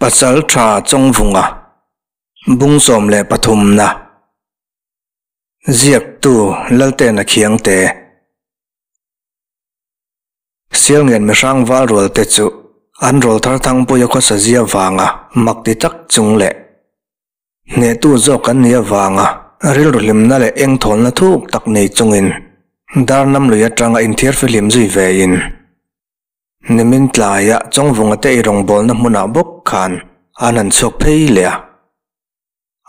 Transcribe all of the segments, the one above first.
Pasalṭha Chawngvunga bung 13 na Ziaktu Laltena Khiangte Sialngen mihrang val rual te chu an rawl thar Thangpuia khawsa zia vanga mak ti tak chung leh hnehtu zawk an nih avanga rilru hlimna leh engthawlna thuk tak nei chungin Darnam lui atanga inthiar fihlim zui vein Nimin tlaia Chawngvunga te eirawngbawlna hmunah bawk khan an han chhuak phei leh a.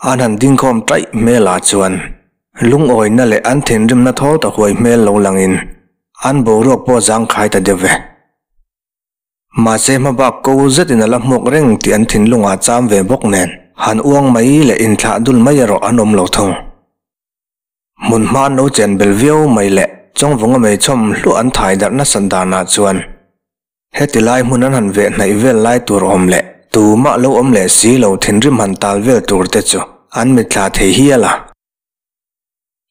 An han dingkhawm taih hmelah chuan lungawina leh an thinrimna thawl ta huai hmel lo langin an boruak pawh zangkhai ta deuh ve. Mahse hmabak ko zetin a la hmuak reng tih an thinlungah cham ve bawk nen han uang mai leh inthlah dul mai erawh an awm lo thung. Hmun hma an lo chen bel viau mai leh Chawngvunga mei chhawm hluah an thai darh nasat danah chuan heti lai hmun an han veh hnaih vel lai tur awm leh tumah lo awm leh si lo thinrim han tal vel tur te chu an mitthla thei hial a.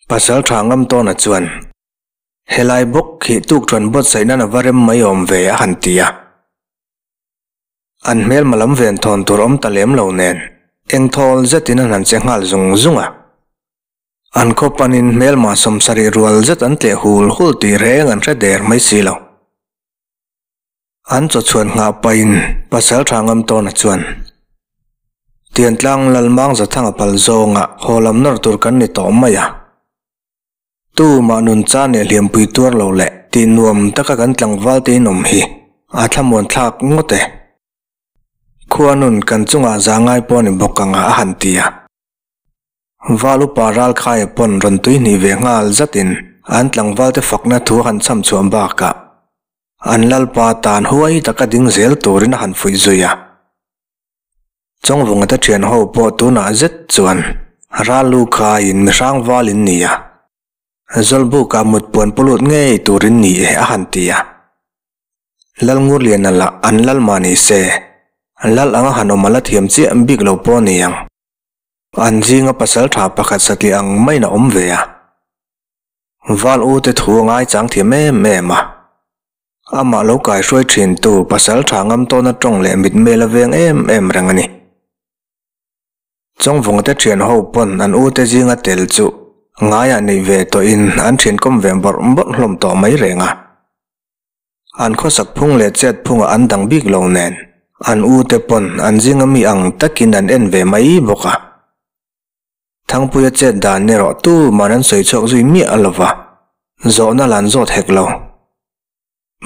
Pasal tha ngam tawna chuan helai bawk khi tukṭhuan buatsaih nan a va rem mai awm ve a han ti a. An hmelma lam ven thawn tur awm ta lem lo nen engthawl zetin an han che nghal zung zung a. An khaw panin hmelma 70 rual zet an tleh hul hul tih reng an hre der mai si lo. An chaw chhuan nghah pahin pasal tha ngam tawna chuan Tiantlang Lalmang Zathanga pal zawnga haw lam nawr tur kan ni tawh mai a. Tu mah nun cha neh hliampui tuar lo leh tih nuam taka kan tlangval te in awm hi a thlamuan thlak ngawt e. Khua nun kan chungah za ngai pawh ni bawk anga a han ti a. Val upa Ralkhaia pawn rawn tui hnih ve nghal zatin an tlangvalte fakna thu han chham chhuah bakah an lalpa tan huai taka ding zel turin a han fuih zui a. Chawngvunga te thian ho pawh tunah zet chuan ral lu khaiin mihrang val in ni a, Zawlbukah mutpuan pawlut ngei turin ni e a han ti a. Lalngurliana lah an lal mah ni se, lal anga han awm a la thiam chiah bik lo pawh a ni ang. An zinga pasal tha pakhat satliah ang maiin a awm ve a. Val u te thu a ngaichang thiam em em a. Amah lo kaihruai thintu pasal tha ngam tawna tawng leh mitmel a veng em em reng a ni. Chawngvunga te thian ho pawn an u te zinga tel chu ngaiah neih ve tawhin an thiankawm ve bawrh bawrh hlawm tawh mai reng a. An khawsak phung leh chet phungah an dang bik lo nen, an u te pawn an zinga mi ang takin an en ve mai bawk a. Thangpuia chet dan erawh tuman an sawi chhuak zui miah lo va, zawhna la an zawt hek lo.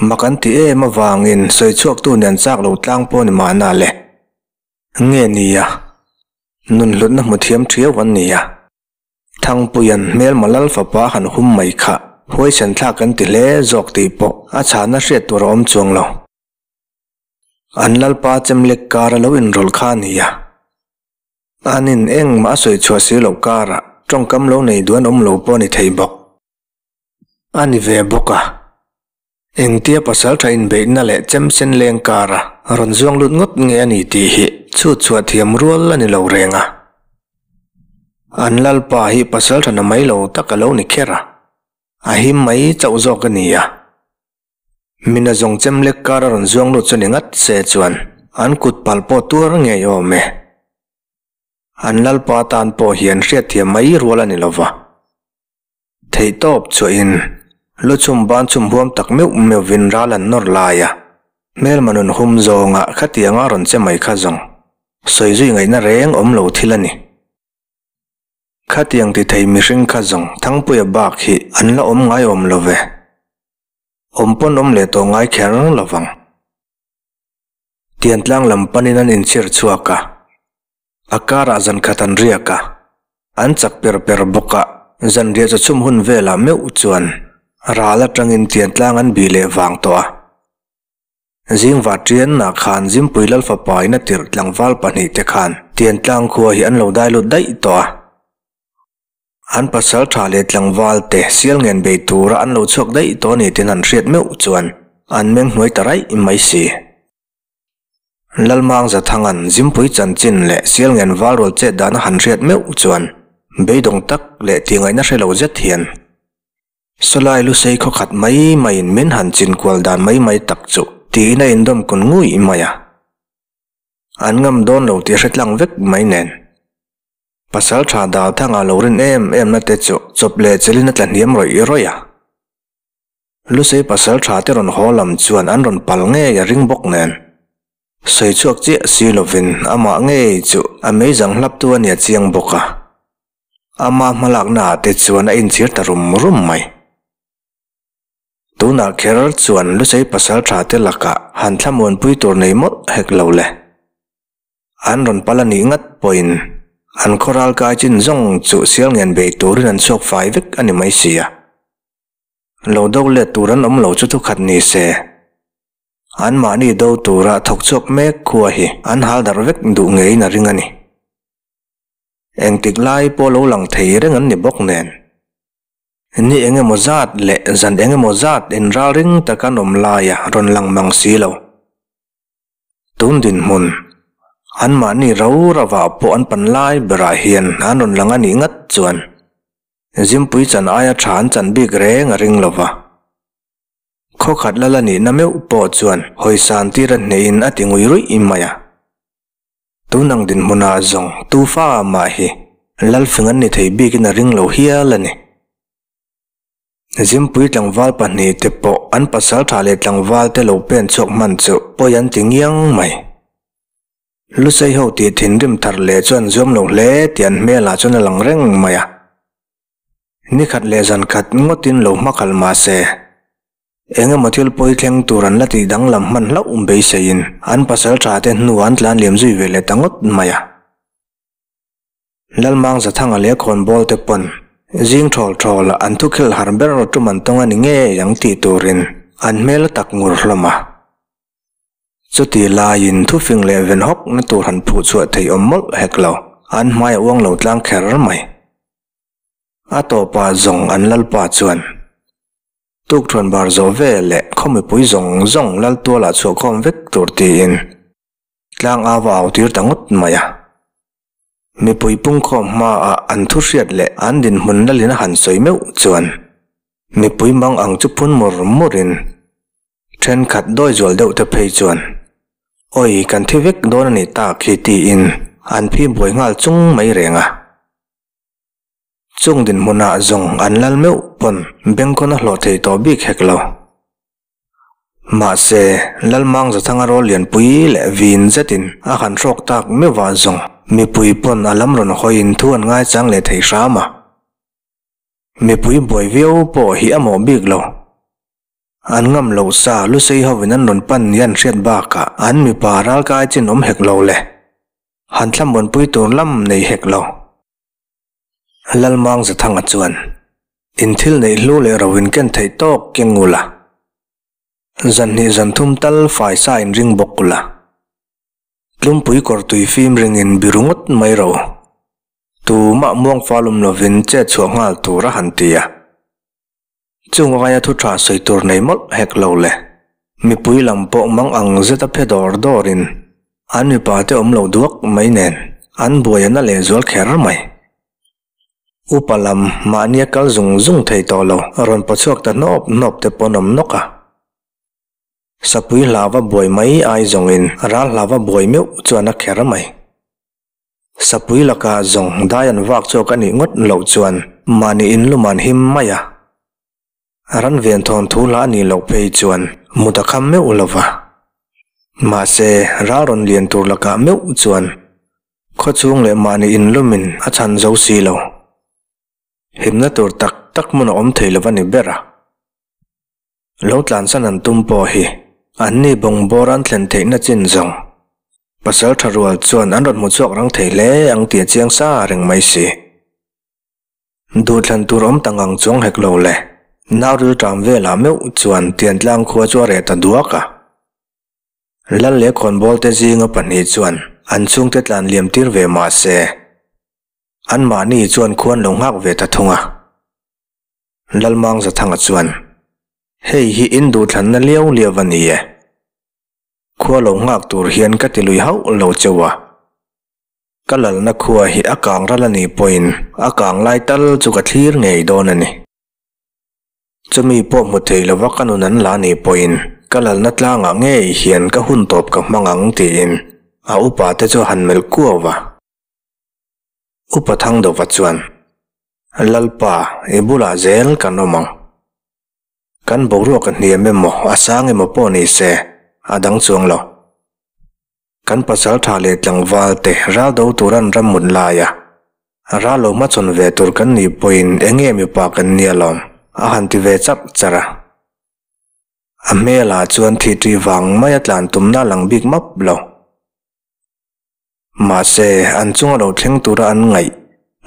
Mak an ti em avangin sawi chhuaktu nen chak lo tlang pawh ni mahna le. Nge nia, nun hlutna hmu thiam thiau an nia. Thangpuia'n hmelma lal fapa han hum mai kha huaisen thlak kan ti hle zawk tih pawh a chhahna hriat tur a awm chuang lo. An lalpa chemlek kar a lo inrawlh kha a ni a. Anin engmah a sawi chhuah si loh karah tawngkam lo nei duh an awm lo pawh a ni thei bawk. A ni ve bawk a. Engtia pasal tha inbeihna leh chemsen leng kara rawn zuang lut ngawt nge a ni tih hi chhut chhuah thiam rual a ni lo reng a. An lalpa hi pasal tha na mai lo tak a lo ni kher a, a him mai chauh zawk a ni a. Mina zawng chem lek kara rawn zuang lut chu ni ngat se chuan an kut palh pawh tuar ngei awm e. An lalpa tan pawh hian hriatthiam mai rual a ni lo va. Theihtawp chuahin lu chhum ban chhum huam tak meuh meuhvin ral an nawr lai a, hmelma nun hum zawnga khatianga rawn che mai kha zawng sawi zui ngaihna reng awm lo thil a ni. Khatiang ti thei mihring kha zawng Thangpuia bak hi an la awm ngai awm lo ve. Awm pawn awm leh tawh ngai kher lo vang. Tiantlang lam panin an inchhir chhuak a. A karah zan khat an riak a, an chak per per bawk a, zanriah chaw chhum hun velah meuh chuan ral atangin tiantlang an bih leh vang tawh a. Zingva Tianna khan Zimpui Lalfapa in a tirh tlangval pahnihte khan tiantlang khua hi an lo dai lut daih tawh a. An pasal tha leh tlangval te sial ngen bei tura an lo chhuak daih tawh a ni tin an hriat meuh chuan an meng hnuai ta raih mai si. Lalmang Zathanga'n Zimpui chanchin leh Sialngen Valrual chet dan a han hriat meuh chuan beidawng tak leh tihngaihna hre lo zet hian Sawlai Lusei khaw khat mai maiin min han chin kual dan mai mai tak chu tiin a indawm kun ngui mai a. An ngam dawn lo tih a hre tlang vek mai nen. Pasalṭha Dalthanga lo rin em em na te chu chawp leh chelin a tla hniam rawih rawih a. Lusei pasalṭha te rawn haw lam chuan an rawn pal ngei a ring bawk nen. Sawi chhuak chiah si lovin amah ngei chu a meizang hlaptu a nia chiang bawk a. Ama hmalakna ah te chuan a inchhir ta rum rum mai. Tunah kher chuan Lusei pasalṭha te lakah han thlamuanpui tur nei mawlh hek lo le. An rawn pal a nih ngat pawhin an khaw ralkai chin zawng chu sial ngen bei turin an chhuak fai vek a ni mai si a. Lo do let tur an awm lo chu thukhat ni se. Anmahni do tura thawk chhuak mek khua hi an hal darh vek duh ngeiin a ring a ni. Engtik lai pawh lo lang thei reng an ni bawk nen. Ni eng emaw zat leh zan eng emaw zat inralring taka an awm laia rawn lang mang si lo. Tun dinhmun, anmahni ro ravah pawh an pan lai berah hian an rawn lang a nih ngat chuan Zimpui chan aia tha an chan bik reng a ring lo va. Khawkhat lal a nihna meuh pawh chuan hawisan tir a hnehin a ti ngui ruih mai a. Tun ang dinhmunah zawng tu fa mah hi Lalfing an ni thei bikin a ring lo hial a ni. Zimpui tlangval pahnihte pawh an pasal tha leh tlangval te lo pen chhuak hman chu pawi an ti ngiang mai. Lusei ho tih thinrim thar leh chu an zuam lo hle tih an hmelah chuan a lang reng mai a. Nikhat leh zankhat ngawtin lo hmakhal mah se, Eng emaw thil pawi thleng tur an la tih danglam hman hlauh beiseiin an pasal tha te hnuah an tlan liam zui ve leh ta ngawt mai a. Lalmang Zathanga leh Khawnbawl te pawn zing thawl thawl an thukhel har ber tum an tawng a ni ngei ang tih turin an hmel a tak ngur hlawm a. Chuti laiin thufing leh ven hawk na tur han phuh chhuah theih awm mawlh hek lo, an hmai a uang lo tlang kher mai. A tawpah zawng an lalpa chuan. Tukthuan bar zawh ve leh khaw mipui zawng zawng lal tualah chhuahkhawm vek tur tiin tlang ava au tir ta ngawt mai a. Mipui pungkhawm hmaah an thu hriat leh an dinhmun lalin a han sawi meuh chuan mipui mang ang chu phun mur murin thenkhat dawi zual deuh te phei chuan Awi kan thi vek dawn a nih tak hi tiin an phi buai nghal chung mai reng a. Chung dinhmunah zawng an lal meuh pawn bengkhawn a hlawh thei tawh bik hek lo. Mahse, Lalmang Zathanga rawl lianpui leh vin zetin a han hrawk tak meuhah zawng mipui pawn a lam rawn hawiin thu an ngaichang leh thei hram a. Mipui buai viau pawh hi a mawh bik lo. An ngam loh sa Lusei hovin an rawn pan ni an hriat bakah an mipa ralkai chin awm hek lo le. Han thlamuanpui tur lam nei hek lo. Lalmang Zathanga chuan, In thil neih hlu leh ro in ken theih tawk keng ula. Zan hnih zan thum tal fai sa in ring bawk ula. Tlumpui kawr tui fim ring in biru ngawt mai ro. Tumah muang falum lovin chet chhuah nghal tur a han ti a. Chung aia thu tha sawi tur nei mawlh hek lo le. Mipui lam pawh mang ang zeta phe dawr dawrin an mipa te awm lo duak mai nen an buai a na lehzual kher mai. Upa lam mahnia kal zung zung thei tawh lo rawn paw chhuak ta hnawp hnawp te pawn awm nawk a. Sapui hlava buai mai ai zawngin ral hlava buai meuh chuan a kher mai. Sapui lakah zawng dai an vak chawk a nih ngawt loh chuan mahni in lum an him mai a. Ran ven thawn thu hla a nih loh phei chuan mut a kham meuh lo va. Mahse, ral rawn lian tur lakah meuh chuan khawchhung leh mahni in lumin a chhan zo si lo. Himna tur tak tak hmun a awm thei lo va ni ber a. Lo tlansan an tum pawh hi anni bungbawr an thlen theihna chin zawng pasal tha rual chuan an rawn hmu chhuak rang thei hle ang tih a chiang sa reng mai si. Duhthlan tur awm ta ngang chuang hek lo le, nau rilṭam velah meuh chuan Tiantlang khua chu a reh ta duak a. Lal leh khawnbawl te zinga pahnih chuan an chhungte tlan liam tir ve mah se, anmahni chuan khuan lo nghak ve ta thung a. Lalmang Zathanga chuan, Hei hi in duhthlanna liau liau a ni e. Khua lo nghak tur hian ka ti lui hauh lo cheu a. Ka lalna khua hi a kang ral a nih pawhin a kang lai tal chu ka thlir ngei dawn a ni. Chumi pawh hmu thei lova ka nun an la nih pawhin ka lalna tlangah ngei hian ka hun tawp ka hmang ang tiin. A upa te chu a han melh kuau va. Upa Thangdova chuan, Lalpa, i bulah zel kan awm ang. Kan boruak a hniam emaw, a sang emaw pawh ni se, a dang chuang lo. Kan pasal tha leh tlangval te ral do tur an ram mut lai a, ral lo hmachhawn ve tur kan nih pawhin eng nge mipa kan nia lawm, a han ti ve charh charh a. A hmelah chuan thih ṭih vang maia tlan tumna a lang bik map lo. Mahse, an chunga lo thleng tura an ngaih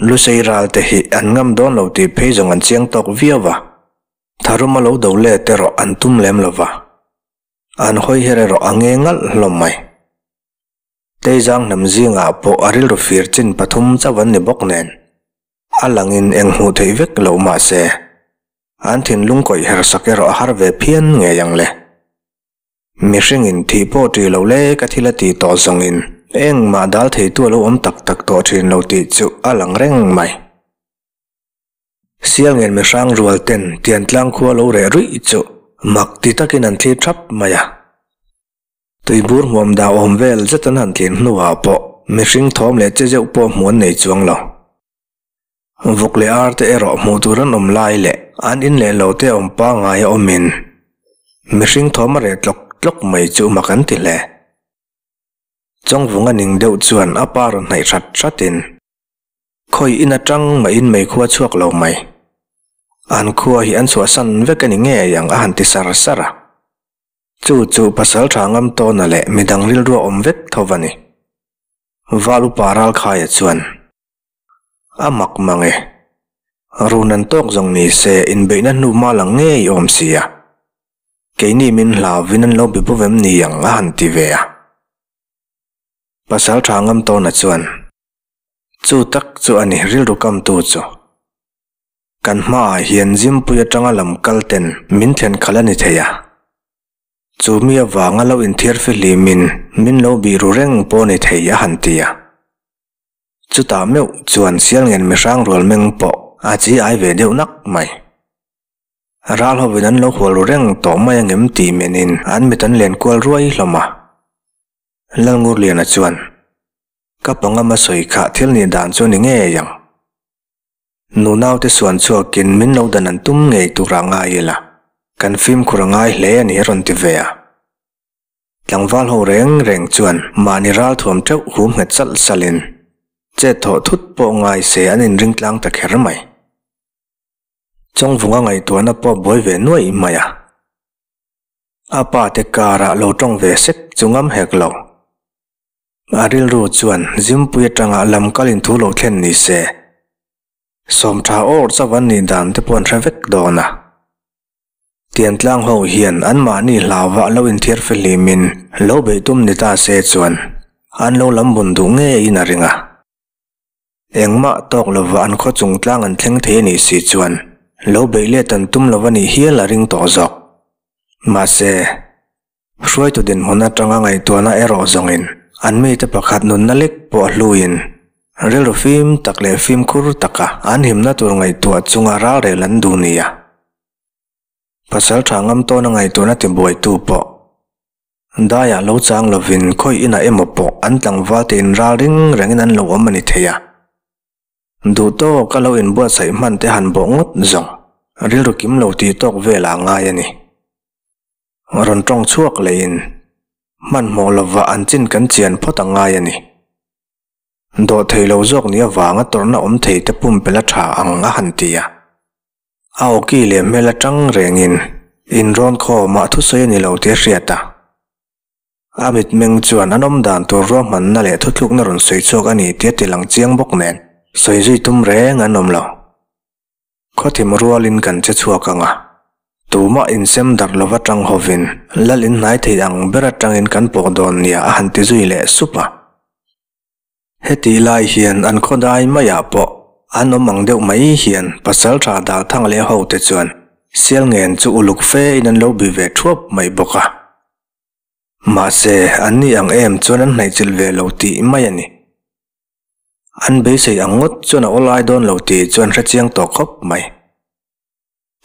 Lusei ral te hi an ngam dawn lo tih phei zawng an chiang tawk viau a, tharum a lo do let erawh an tum lem lo va. An hawi her erawh a nge ngalh hlawm mai. Teizang hnam zingah pawh a rilru fir chin pathum chauh an ni bawk nen, a langin eng hmuh theih vek loh mah se, an thinlung kawih her sak erawh a har ve phian ngei ang le. Mihringin thih pawh ṭih lo lek a thil a tih tawh zawngin engmah dal theitu a lo awm tak tak tawh ṭhin lo tih chu a lang reng mai. Sialngen mihrang rual ten Tiantlang khua lo reh ruih chu mak ti takin an thlir thap mai a. Tuibur hmuam dah awm vel zet an han tlir hnuah pawh mihring thawm leh che zeuh pawh hmuh an nei chuang lo. Vawk leh ar te erawh hmuh tur an awm lai leh an in leh lo te awm pangngai a awmin mihring thawm a reh tlawk tlawk mai chu mak an ti hle. Chawngvunga ning deuh chuan a pa rawn hnaih hrat hratin Khawi in atang mah in mei khua chhuak lo mai. An khua hi an chhuahsan vek a ni ngei ang a han ti sar sar a. Chu chu pasal tha ngam tawna leh midang rilru a awm vek tho va ni. Val upa Ralkhaia chuan, A mak mang e. Run an tawk zawng ni se inbeihna hnu hma lang ngei awm si a. Keini min hlauvin an lo be bo vem ni ang a han ti ve a. Pasal tha ngam tawna chuan, Chu tak chu a ni rilru kamtu chu. Kan hmaah hian Zimpui atanga lam kal ten min thlen khalh a ni thei a. Chu mi avanga lo inthiar fihlimin min lo bih ru reng pawh a ni thei a han ti a. Chutah meuh chuan Sialngen mihrang rual meng pawh a chi ai ve deuh nak mai. Ral hovin an lo hual ru reng tawh mai angem tih menin an mit an len kual ruai hlawm a. Lalngurliana chuan. Ka pangama sawi kha thil nih dan chu ni ngei ang. Nunaute suan chhuakin min lo dan an tum ngei turah ngai ila, kan fimkhur a ngai hle a ni a rawn ti ve a. Tlangval ho reng reng chuan mahni ral thuam teuh hum nghet salh salhin chet thawh thut pawh ngai se an inring tlang ta kher mai. Chawngvunga ngaihtuahna pawh buai ve nuaih mai a. A pa te karah lo tawng ve sek chu ngam hek lo. A rilru chuan Zimpui atanga lam kalin thu lo thlen ni se, Sawmtha awr chauh an nih dan te pawh an hre vek dawn a. Tiantlang ho hian anmahni hlauva lo inthiar fihlimin lo beih tum ni ta se chuan an lo lam bun duh ngeiin a ring a. Engmah tawk lova an khaw chung tlang an thleng thei a nih si chuan lo beih let an tum lova nih hial a ring tawh zawk. Mahse. Hruaitu dinhmun atanga ngaihtuahna erawh zawngin an mite pakhat nunna lek pawh a hluin rilru fim tak leh fimkhur taka an himna tur ngaihtuah chunga ralrel an duh nia. Pasal tha ngam tawna ngaihtuahna tibuaitu pawh daiah lo chang lovin khawi inah emaw pawh an tlangval te inral ring rengin an lo awm a ni thei a. Duh tawk a lo inbuatsaih hman te han bawh ngawt zawng rilru kim lo tih tawk velah a ngai a ni. Rawn tawng chhuak leiin hmanhmawh lova an chin kan chian phawt a ngai a ni. Dawh thei lo zawk ni avanga tawrhna awm thei te pumpelh a tha ang a han ti a. A awki leh hmel atang rengin inrawn khawmah thusawi a ni lo tih a hriat a. A mitmeng chuan an awm dan tur ruahmanna leh thuthlukna rawn sawi chhuak a ni tih a ti lang chiang bawk nen sawi zui tum reng an awm lo. Khawthim rualin kan che chhuak ang a, tumah insem darh lova tang hovin lal in hnai thei ang ber atangin kan pawh dawn nia a han ti zui leh sup a. Hetih lai hian an khawdai maiah pawh an awm ang deuh mai hian pasaltha Dalthang leh hote chuan Sialngen chu uluk fe in an lo bi ve thuap mai bawk a. Mahse, anni ang em chuan an hnaihchilh ve lo tih mai a ni. An beisei ang ngawt chuan a awlai dawn lo tih chu an hrechiang tawh khawp mai.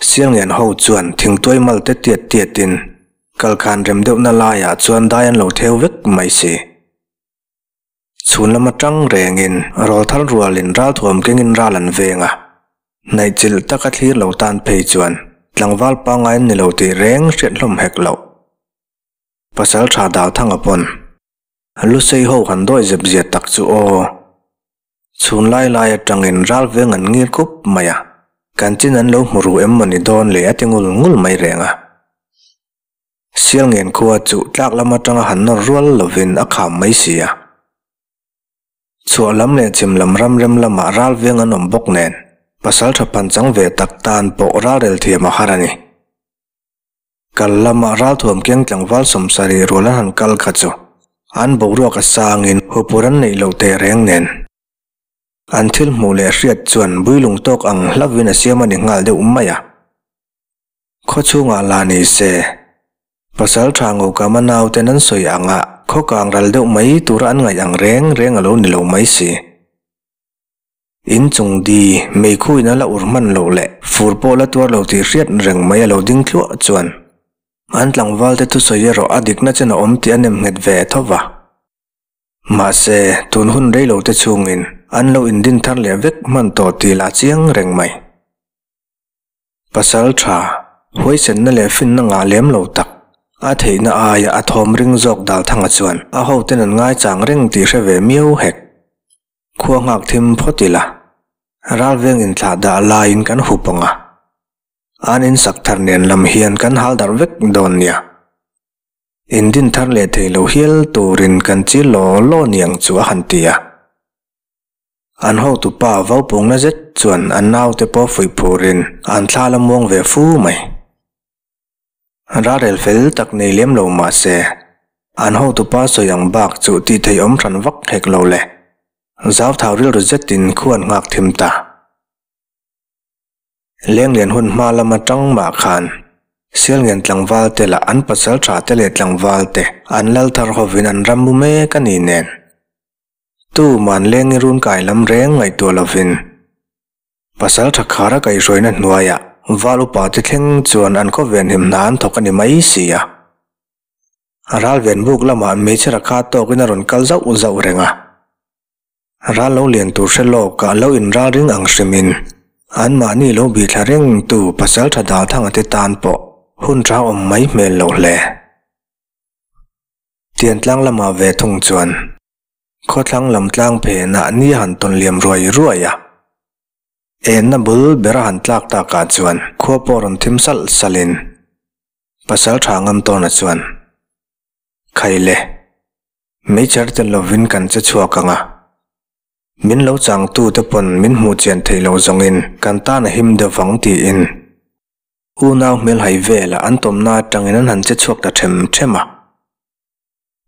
Sialngen ho chuan thingtuai mal te tiat tiatin kalkhan rem deuhna laiah chuan dai an lo theu vek mai si. Chhun lam atang rengin rawlthar rualin ralthuam kengin ral an veng a, hnaihchilh taka thlir lo tan phei chuan tlangval pangngai an ni lo tih reng hriat hlawm hek loh. Pasal tha Dalthanga pawn Lusei ho han dawi zep zia tak chu aw. Chhun lai lai atangin ral veng an ngir khup mai a, kan chin an lo hmu ru em mawni dawn le a ti ngul ngul mai reng a. Sialngen khua chu tlak lam atanga han nawr rual lovin a kham mai si a. Chhuah lam leh chim lam ram rem lamah ral veng an awm bawk nen, pasal tha phanchang ve tak tan pawh ralrel thiam a har a ni. Kal lama ralthuam keng tlangval 70 rual an han kal kha chu an boruak a sangin hupur an neih loh teh reng nen. An thil hmuh leh hriat chuan builung tawk ang hlauhin a siam a ni nghal deuh mai a. Khawchhungah la ni se, pasal tha Ngokama nauten an sawi anga khaw kang ral deuh mai tura an ngaih ang reng reng a lo ni lo mai si. In chung di, meikhuin a la ur hman loh leh fur pawh la tuar lo tih hriat reng mai a lo ding thluah chuan an tlangvalte thusawi erawh a dikna chen a awm tih a nem nghet ve tho va. Mahse, tun hun rei lo te chhungin an lo indin thar leh vek hman tawh tih lah chiang reng mai. Pasal tha, huaisenna leh finna ngah lem lo tak, a theihna aia a thawm ring zawk Dalthanga chuan a hoten an ngaichang reng tih hre ve miau hek. Khua nghak thim phawt ila, ralveng inthlah dah laiin kan hup ang a, an insak thar nen lam hian kan hal darh vek dawn nia. Indin thar leh thei lo hial turin kan chil law law niang chu a han ti a. An hotupa vaupungna zet chuan an naute pawh fuih phurin an thla la muang ve fu mai. Rarel fel tak nei lem lo mah se, an hotupa sawi ang bak chu tih theih awm hran vak hek lo le. Zauthau rilru zetin khu an nghak thim ta. Lenglian hun hma lama tang mah khan Sialngen tlangval te lah an pasal tha te leh tlangval te an lal thar hovin an ram mu mek a ni nen. Tuman lengi run kai lam reng ngaihtuah lovin Pasal tha khara kaihhruaina hnuaiah val upa te thleng chuan an khawven him hna an thawk a ni mai si a. Ral ven buk lamah hmeichhe rakha tawkin a rawn kal zauh zauh reng a. Ral lo lian tur hre lawkah lo inral ring ang hrimin anmahni lo bihthla reng tu pasal tha Dalthanga te tan pawh hun tha awm mai hmel loh hle. Tiantlang lamah ve thung chuan Khawthlang lam tlang phenah ni a han tawn liam ruai ruai a. Enna bul ber a han tlak takah chuan khua pawh rawn thim salh salhin pasal tha ngam tawna chuan, Khai le, meichher tel lovin kan che chhuak ang a. Min lo changtute pawn min hmuh chian theih loh zawngin kan tan a him deuh vang tiin unau hmelhai velah an tawmna atangin an han che chhuak ta them them a.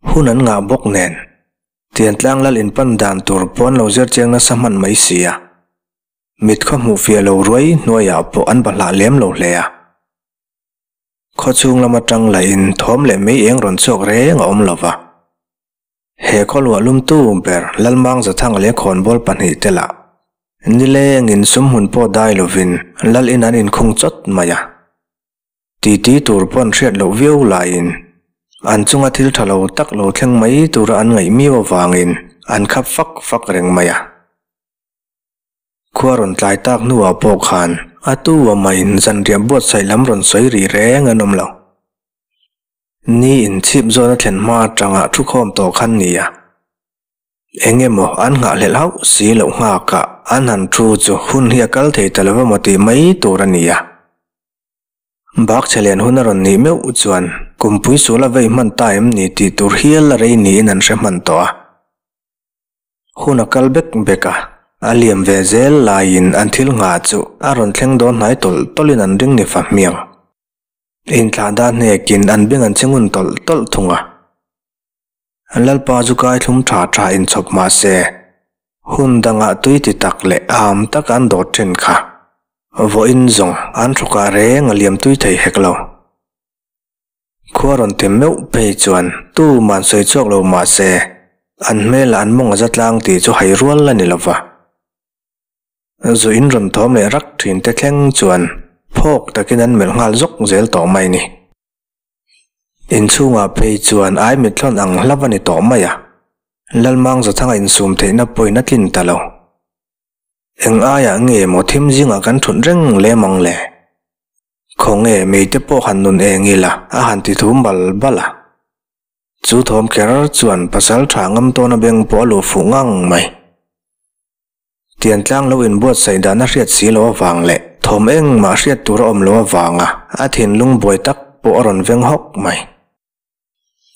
Hun an ngah bawk nen, Tiantlang lal inpan dan tur pawh an lo zir chiang nasa hman mai si a. Mit khaw hmuh fiah lo ruai hnuaiah pawh an bahlah lem lo hle a. Khaw chhung lam atang lahin thawm leh mei eng rawn chhuak reng a awm lo va. He khaw luah lumtu ber Lalmang Zathanga leh khawnbawl pahnihte lah nilengin sumhmun pawh dai lovin lal in an inkhung chawt mai a. Titi tur pawh an hriat loh viau laiin an chunga thil tha lo tak lo thleng mai tura an ngaih miau avangin an khap fak fak reng mai a. Khua rawn tlai tak hnuah pawh khan a tu a maiin zanriah buatsaih lam rawn sawi ri reng an awm lo. Ni inchhip zawn a thlen hma atanga thukhawm tawh khan ni a. Eng emaw an nghahhlelh hauh si loh nghakah an han thu chu hun hi a kal thei ta lo emaw tih mai tur a ni a. Bak chhe len hun a rawn nih meuh chuan kumpui sual a vei hman ta em ni tih tur hial a rei niin an hre hman tawh a. Hun a kal bek bek a, a liam ve zel laiin an thil nghah chu a rawn thleng dawn hnai tawlh tawlhin an ring ni fa hmiang. Inthlah dan hnekin an beng an che ngun tawlh tawlh thung a. Lalpa chu kai thlum tha tha inchhawp mah se, hun dangah tui ti tak leh am taka an dawt thin kha. Vawiin zawng an thawkah reng a liam tui thei hek lo. Khua rawn tem meuh phei chuan tuman sawi chhuak lo mah se, an hmelah an mawng a za tlang tih chu hai rual a ni lo va. Zu in rawn thawm leh rak thin te thleng chuan phawk takin an melh nghal zawk zel tawh mai ni. Inchhungah phei chuan ai mithlawn ang hlauh a ni tawh mai a. Lalmangzathanga insum theihna pawhin a tlin ta lo. Eng aiah nge maw thim zingah kan thut reng lem ang le? Khawnge meite pawh han nun eng ila a han ti thum bal bal a. Chu thawm kher chuan pasal tha ngam tawna beng pawh a luh fuh ngang mai. Tiantlang lo inbuatsaih dan a hriat si lo avang leh thawm engmah hriat tur a awm lo avanga a thinlung buai tak pawh a rawn veng hawk mai.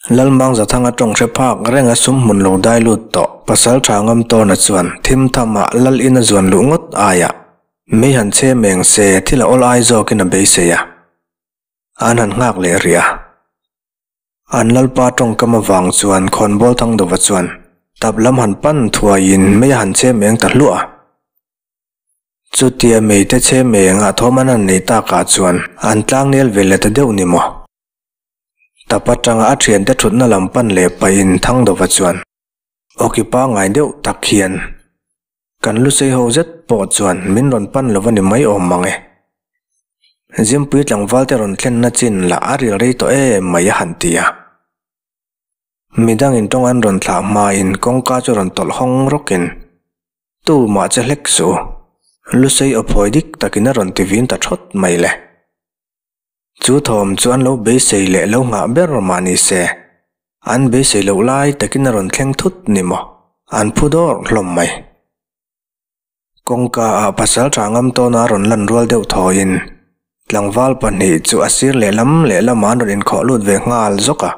Lalmangzathanga tawng hre phak reng a sum hmun lo dai lut tawh pasal tha ngam tawna chuan thim thamah lal in a zuan luh ngawt aiah mei han chhe meng se thil a awl ai zawkin a beisei a, an han nghak leh rih a. An lalpa tawngkam avang chuan khawnbawl Thangdova chuan tap lam han pan thuaiin mei a han chhe meng ta hluah a. Chutia meite chhe mengah thawm an han nei takah chuan an tlangnel ve leh ta deuh ni maw? Tap atanga a thiante thutna lam pan leh pahin Thangdova chuan awki pangngai deuh tak hian kan lusei ho zet pawh chuan min rawn pan lo a ni mai awm mang e. Zimpui tlangval te rawn thlenna chin lah a ril rei tawh em mai a han ti a. Midangin tawng an rawn thlah hmain kawngka chu rawn tawlh hawng rawkin Tumah che hlek suh u, lusei aw phawi dik takin a rawn ti vin ta thawt mai le. Chu thawm chu an lo beisei leh lo nghah ber mah ni se, an beisei loh lai takin a rawn thleng thut ni maw? An phu dawrh hlawm mai. Kawngka ah pasal tha ngam tawna a rawn lan rual deuh thawiin tlangval pahnih chu a sir lehlam lehlamah an rawn inkhawh lut ve nghal zawk a.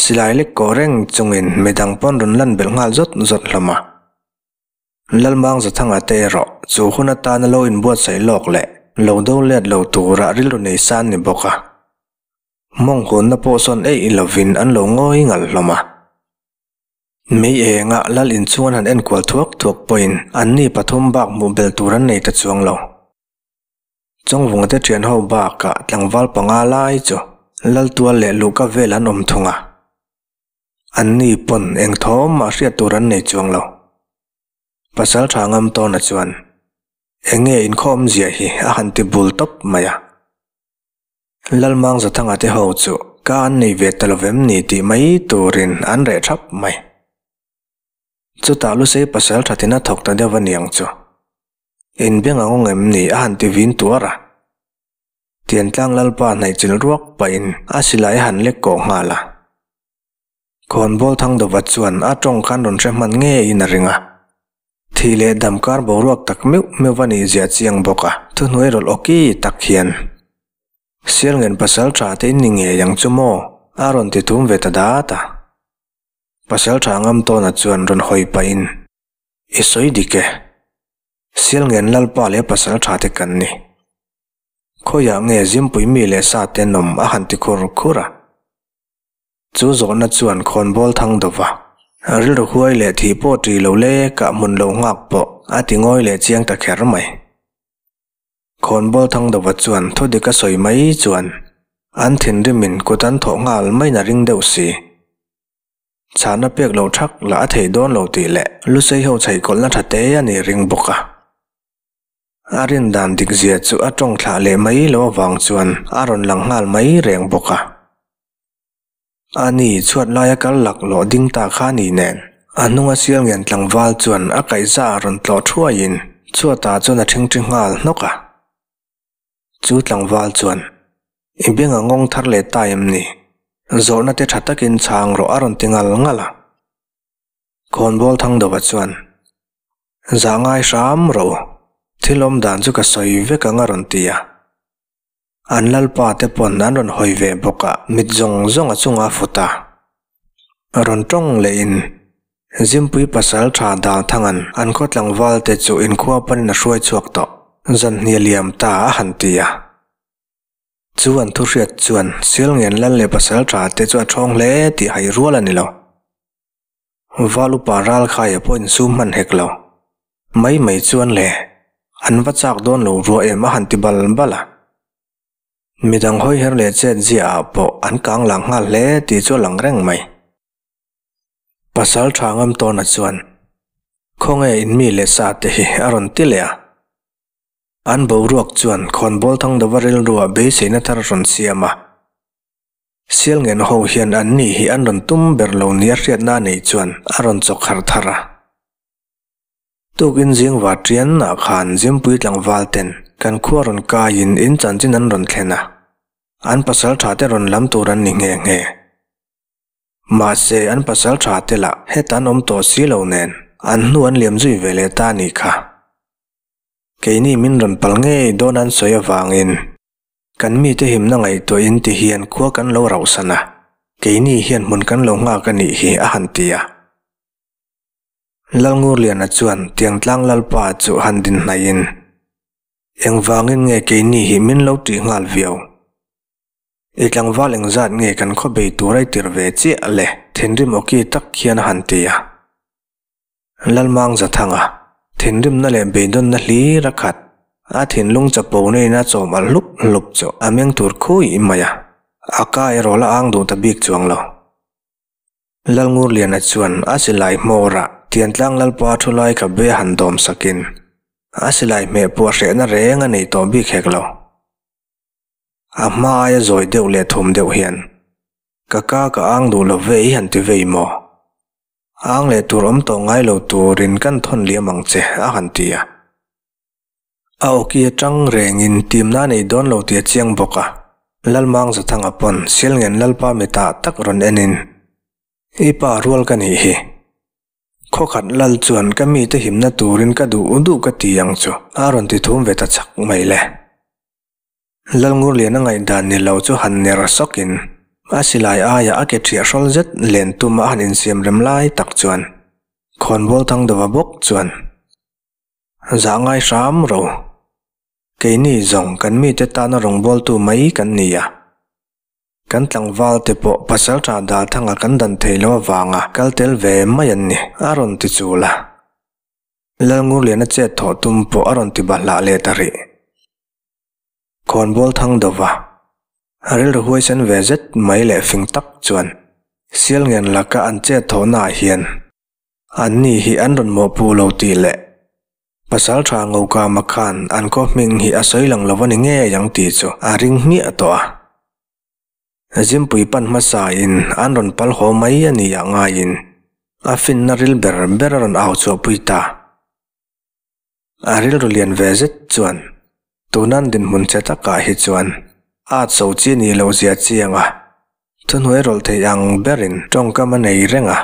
Silai lek kawh reng chungin midang pawn rawn lan belh nghal zawt zawt hlawm a. Lalmang Zathanga te erawh chu hun atana lo inbuatsaih lawk leh lo do let lo tura rilru nei san ni bawk a. Mawng hunna pawh sawn eih lovin an lo ngawi ngal hlawm a. Mei enga lal inchhung an han enkual thuak thuak pawhin anni pathum bak hmuh bel tur an nei ta chuang lo. Chawngvunga te thian ho bakah tlangval panga lai chu Laltual leh Luhka vel an awm thung a. Anni pawn eng thawm mah hriat tur an nei chuang lo. Pasal tha ngam tawna chuan, Eng nge inkhawm ziah hi a han ti bul tawp mai a. Lalmang Zathanga te ho chu ka an nei ve ta lovem ni tih mai turin an reh thap mai. Chutah Lusei pasal thatin a thawk ta deuh a niang chu. Inbeng ang awng em ni a han ti vin tuar a. Tiantlang Lalpa hnaihchilh ruak pahin a silai a han lek kawh nghal a. Khawnbawl Thangdova chuan a tawng khan rawn hre hman ngeiin a ring a. Thih leh dam kar boruak tak meuh meuh va nih zia chiang bawk a, thuhnuai rawlh awki tak hian, Sialngen pasal tha te in ni ngei ang chu maw? a rawn ti thum ve ta dat a. Pasal tha ngam tawna chuan rawn hawi pahin, I sawi dik e. Sialngen Lalpa leh pasal tha te kan ni. Khawiah nge Zimpui mi leh sa tenawm a han ti khur khur a. Chu zawhna chuan khawnbawl thang dova, rilru huai leh thih pawh ṭi lo le kah hmun lo nghak pawh a ti ngawi leh chiang ta kher mai. Khawnbawl thang dova chuan thu dik a sawi mai chuan an thinrimin kut an thawh nghal maiin a ring deuh si. Chhana pek lo thak lah a thei dawn lo tih leh Lusei ho chheihkawlhna tha te a nih ring bawk a. A rin dan dik zia chu a tawng thlah leh mai lo avang chuan a rawn lang nghal mai reng bawk a. Ani chhuat laia kal laklawh ding ta kha ni nen, a hnunga sial ngen tlangval chuan a kaihza a rawn tlawh thuaiin chhuatah chuan a ṭhingṭhi nghal hnawk a. Chu tlangval chuan, I beng a ngawng thar leh ta em ni? Zawhna te ṭha takin chhang rawh a rawn ti ngal ngal a. Khawnbawl Thangdova chuan, Zah ngai hram rawh u, thil awm dan chu ka sawi vek ang a rawn ti a. An lalpa te pawn an rawn hawi ve bawk a, mit zawng zawng a chunga a fut a. Rawn tawng lehin Zimpui pasal tha Dalthanga'n an khaw tlangval te chu inkhua panin a hruai chhuak tawh, zan hnih a liam ta a han ti a. Chu an thuhriat chuan Sialngen lal leh pasal tha te chu a thawng hle tih hai rual a ni lo. Val upa ral khaia pawh insum hman hek lo. Mai mai chuan le, an va chak dawn lo ruah em a han ti bal bal a. Midang hawi her leh chet ziah ah pawh an kang lang nghal hle tih chu a lang reng mai. Pasal tha ngam tawna chuan, Khawnge in mi leh sa te hi a rawn ti leh a. An boruak chuan khawnbawl thangdova rilruah beiseina thar rawn siam a. Sialngen ho hian an ni hi an rawn tum ber lo nia hriatna a nei chuan a rawn chawk harh thar a. Tukin zing va tianah khan Zimpui tlangval ten kan khua rawn kaiin in chanchin an rawn thlen a, an pasal tha te rawn lam tur an ni nghe nghe. Mahse an pasal tha te lah heta an awm tawh si lo nen an hnu an liam zui ve leh ta a nih kha. Keini min rawn pal ngei dawn an sawi avangin Kan mite himna ngaihtuahin ti hian khua kan lo rauhsan a, keini hian hmun kan lo nghak a nih hi a han ti a. Lalngurliana chuan Tiangtlang Lalpa chu han din hnaihin, Engvangin nge keini hi min lo tih nghal viau? I tlangval engzat nge kan khaw bei tur a i tir ve chiah le? Thinrim awki tak hian a han ti a. Lalmang Zathanga, thinrimna leh beidawnna hlir a khat. A thinlung chapo neiin a chawm alh hlup hlup chu a meng tur khui mai a, a ka erawh la ang duh ta bik chuang lo. Lalngurliana chuan a silai hmawrah Tiantlang Lalpa thu lai ka be han dawm sakin a silai hmeh pawh hrehna reng a nei tawh bik hek lo. A hma aia zawi deuh leh thum deuh hian, Ka ka ka ang duh lo ve i han ti vei maw? Ang leh tur awm tawh ngai lo turin kan thawn liam ang che, a han ti a. A awki atang rengin timna nei dawn lo tih a chiang bawk a. Lalmang Zathanga pawn Sialngen Lalpa mitah tak rawn enin, I pa rual ka nih hi. Khawkhat lal chuan ka mite himna turin ka duh duh ka ti ang chu, a rawn ti thum ve ta chak mai le. Lalngurliana ngaihdan ni lo chu han ner sawkin a silai aia a ke ṭhiah hrawl zet len tuma a han insiam rem lai tak chuan khawnbawl thang dova bawk chuan zah ngai hram ro. Keini zawng kan mite tana rawngbawltu mai kan ni a. Kan tlangval te pawh pasalṭha Dalthanga kan dan thei lo avanga kal tel ve mai an ni, a rawn ti chul a. Lalngurliana chet thawh tum pawh a rawn ti bahlah leh ta rih. Khawnbawl thang dova, a rilru huaisen ve zet mai leh fing tak chuan Sialngen laka an chet thawhnaah hian anni hi an rawn mawhpuh lo tih leh Pasalṭha Ngokama khan an khaw hming hi a sawi lang lo a ni ngei ang tih chu a ring hmiah tawh a. Zimpui pan hmasain an rawn pal haw mai a ni ah ngaiin a finna ril ber ber a rawn au chhuahpui ta. A rilru lian ve zet chuan tunan dinhmun che takah hi chuan a cho chi ni loh zia chiang a, thuhnuai rawlh thei ang berin tawngkam a nei reng a,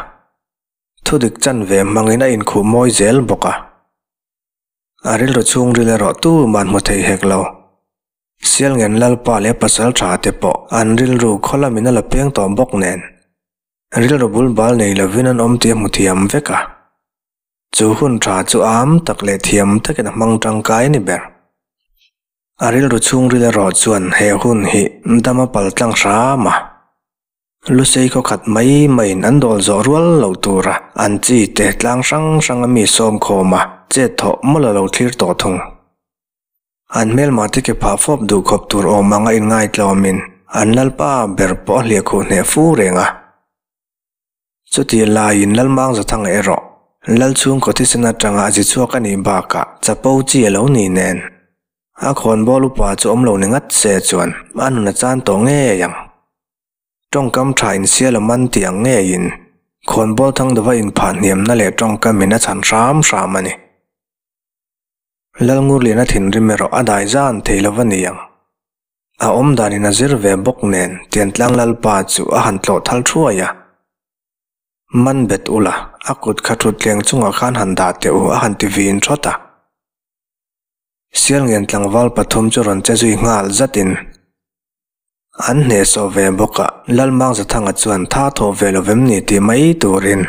thudik chan ve hmangin a inkhuh mawi zel bawk a. A rilru chhungril erawh tuman hmu thei hek lo. Sialngen Lalpa leh pasal tha te pawh an rilru khaw lamin a la peng tawh bawk nen, rilru bul bal nei lovin an awm tih a hmu thiam vek a. Chu hun tha chu am tak leh thiam takin a hmang tangkai a ni ber. A rilru chhungril erawh chuan he hun hi dam a pal tlang hram a. Lusei khaw khat mai maiin an dawl zawh rual lo tura an chi te tlang hrang hrang a mi sawm khawm a, chet thawh mawlh a lo thlir tawh thung. An hmelma te ke phah fawp duh khawp tur awm anga inngaitlawmin an lalpa ber pawh a hliahkhuh hneh fu reng a. Chutih laiin Lalmang Zathanga erawh Lalchhungkaw thisen atanga a zi chhuak a nih bakah chapo chi a lo ni nen. A khawnbawl upa chu awm lo ni ngat se chuan a nun a chan tawh ngei ang. Tawngkam tha insial a man tih ang ngeiin khawnbawl thangdova inphah hniamna leh tawngkamin a chhan hram hram a ni. Lalngurliana thinrim erawh a dai zan thei lo va ni ang. A awm danin a zir ve bawk nen Tiantlang Lalpa chu a han tlawh thal thuai a. Man bet ula, a kut kha thutthleng chungah khan han dah teh u a han ti vin thawt a. Sialngen tlangval pathum chu rawn che zui nghal zatin an hnehsawh ve bawk a, Lalmang Zathanga chuan tha thawh ve lo vem ni tih mai turin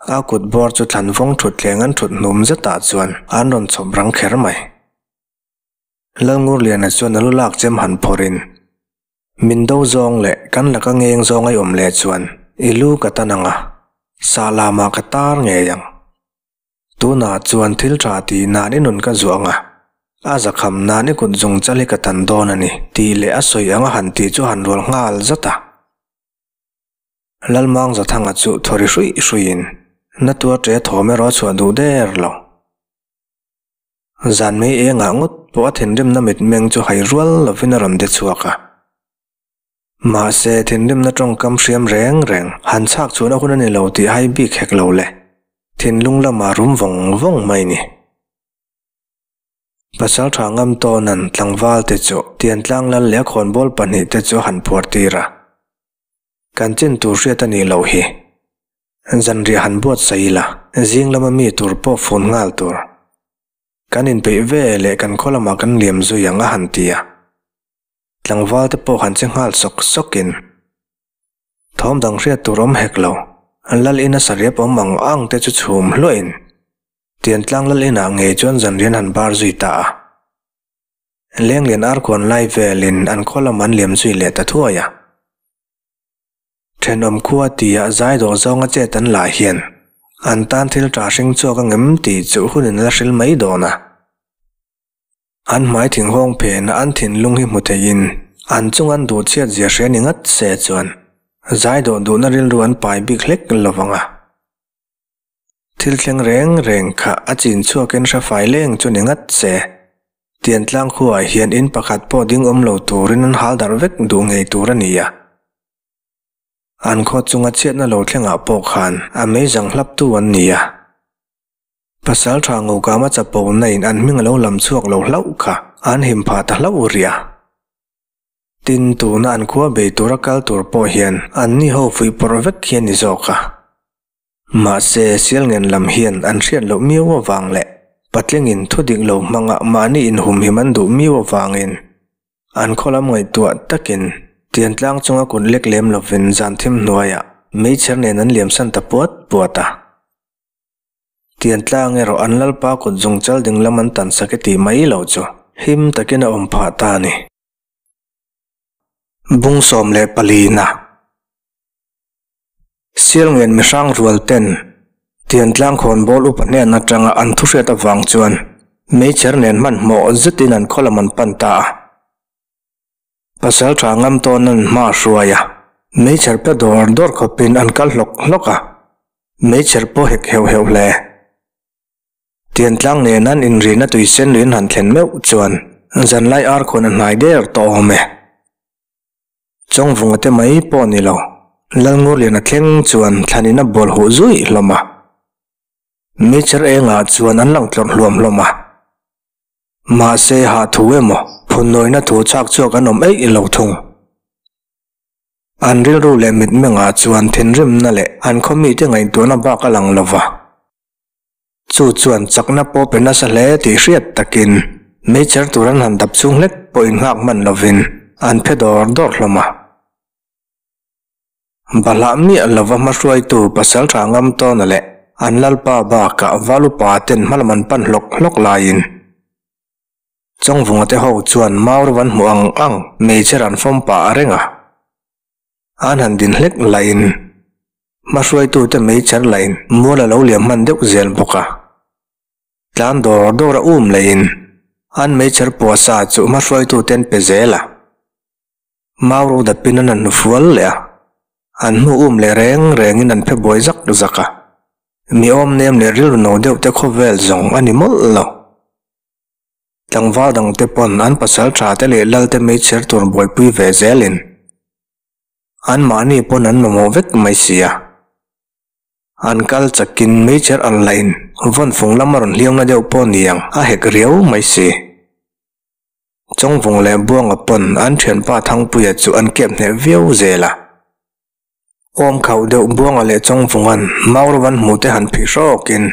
a kut bawr chu thlanvawng thutthleng an thut hnum zetah chuan an rawn chhawp rang kher mai. Lalngurliana chuan a lu lak chem han phawrhin, Min do zawng leh kan laka ngeng zawng a i awm leh chuan i lu ka tan ang a, sah lamah ka tar ngei ang. Tunah chuan thil tha tih nan i nun ka zuah ang a, a zakham nan i kut zung chal hi ka tan dawn a ni, tih leh a sawi ang a han tih chu a han rual nghal zat a. Lalmang Zathanga chu thaw ri hruih hruihin, Na tuar ṭe thawm erawh a chhuah duh der lo. Zan mai engah ngawt pawh a thinrimna mitmeng chu hai rual lovin a rawn de chhuak a. Mahse, thinrimna tawngkam hriam reng reng han chhak chhuahna hun a ni lo tih hai bik hek lo le. Thinlung lamah rum vawng vawng mai ni. Pasal tha ngam tawnan tlangval te chu Tiantlang lal leh a khawnbawl pahnihte chu a han phuar tir a. Kan chin tur hriat a nih loh hi. Zanriah han buatsaih ila, zing lama mi tur pawh fun nghal tur. Kan inpeih ve leh kan khaw lamah kan liam zui ang a han ti a. Tlangval te pawh han che nghal sawk sawkin. Thawm dang hriat tur awm hek lo, lal ina sariap awm ang ang te chu chhum hluahin Tiantlang lal inah ngei chuan zanrian han bar zui ta a. Lenglian arkuan lai velin an khaw lam an liam zui leh ta thuai a. Thenawm khua tia zai dawh zawnga chet an lah hian an tan thil tah hring chhuak angem tih chu hunin la hril mai dawn a. An hmai thinghawng phena an thinlung hi hmu theiin an chung an duh chhiat zia hria ni ngat se chuan zai dawh duhna rilru an pai bik hlek lo vang a. Thil thleng reng reng kha a chin chhuakin hre fai leng chu ni ngat se. Tiantlang khuaah hian in pakhat pawh ding awm lo turin an hal darh vek duh ngei tur a ni a. An khaw chunga chhiatna lo thlengah pawh khan a meizang hlaptu an ni a. Pasal tha Ngokama chapo na in an hming a lo lam chhuak lo hlauh kha an him phah ta hlauh rih a. Tin, tuna an khua bei tura kal tur pawh hian anni ho fuih pawrh vek hi a ni zawk a. Mahse, Sialngen lam hian an hriat loh miau avang leh patlingin thu dik lo hmanga mahni inhumhim an duh miau avangin an khaw lam ngaihtuah takin Tiantlang chunga kut lek lem lovin zan thim hnuaiah meichher nen an liamsan ta puat puat a. Tiantlang erawh an lalpa kut zungchal ding lam an tan sak e tih mai lo chu him takin a awm phah ta a ni. Bung 14 na. Sialngen mihrang rual ten Tiantlang khawnbawl upa hnen atanga an thuhriat avang chuan meichher nen hmanhmawh zetin an khaw lam an pan ta a. Pasal tha ngam tawn an hma a hruai a, meichher pe dawr dawr khawpin an kal hlawk hlawk a, meichher pawh hek heuh heuh hle. Tiantlang nen an inrina tuisen luiin han thlen meuh chuan zanlai arkhawn a hnai der tawh awm e. Chawngvunga te mai pawh ni lo, Lalngurliana thleng chuan thlanin a bawl huh zui hlawm a. Meichher engah chuan an lang tlawrh hluam hlawm a. Mahse hah thu emaw, phunnawina thu chhak chhuak an awm eih lo thung. An rilru leh mitmengah chuan thinrimna leh an khaw mite ngaihtuahna bak a lang lo va. Chu chuan chakna pawh pe nasa hle tih hriat takin meichher tur an han dap chhung hlek pawh innghak hman lovin an phe dawr dawr hlawm a. Bahlah miah lova hmahruaitu pasal tha ngam tawna leh an lalpa bakah val upa ten hmalam an pan hlawk hlawk laiin Chawngvunga te ho chuan Maurav an hmuh ang ang meichher an fawm pah reng a. An han din hlek lahin hmahruaitute meichher lahin mual a lo liam hman deuh zel bawk a. Tlan dawr dawr a um lehin an meichher puasa chu hmahruaitute an pe zel a. Mau ro dapin an han hnufual leh a, an hnu um leh reng rengin an phe buai zak zak a. Mi awm nem leh rilru no deuh te khawvel zawng a ni mawlh lo. Tlangval dangte pawn an pasal tha te leh lal te meichher tur buaipui ve zelin anmahni pawn an mamawh vek mai si a. An kal chakin meichher al lahin vawn fung lam a rawn hliauna deuh pawh niang a hek riau mai si. Chawngvung leh Buanga pawn an thianpa Thangpuia chu an kep hneh viau zel a. Awm khauh deuh Buanga leh Chawngvunga'n Mauravan hmuh te han phih hrawkin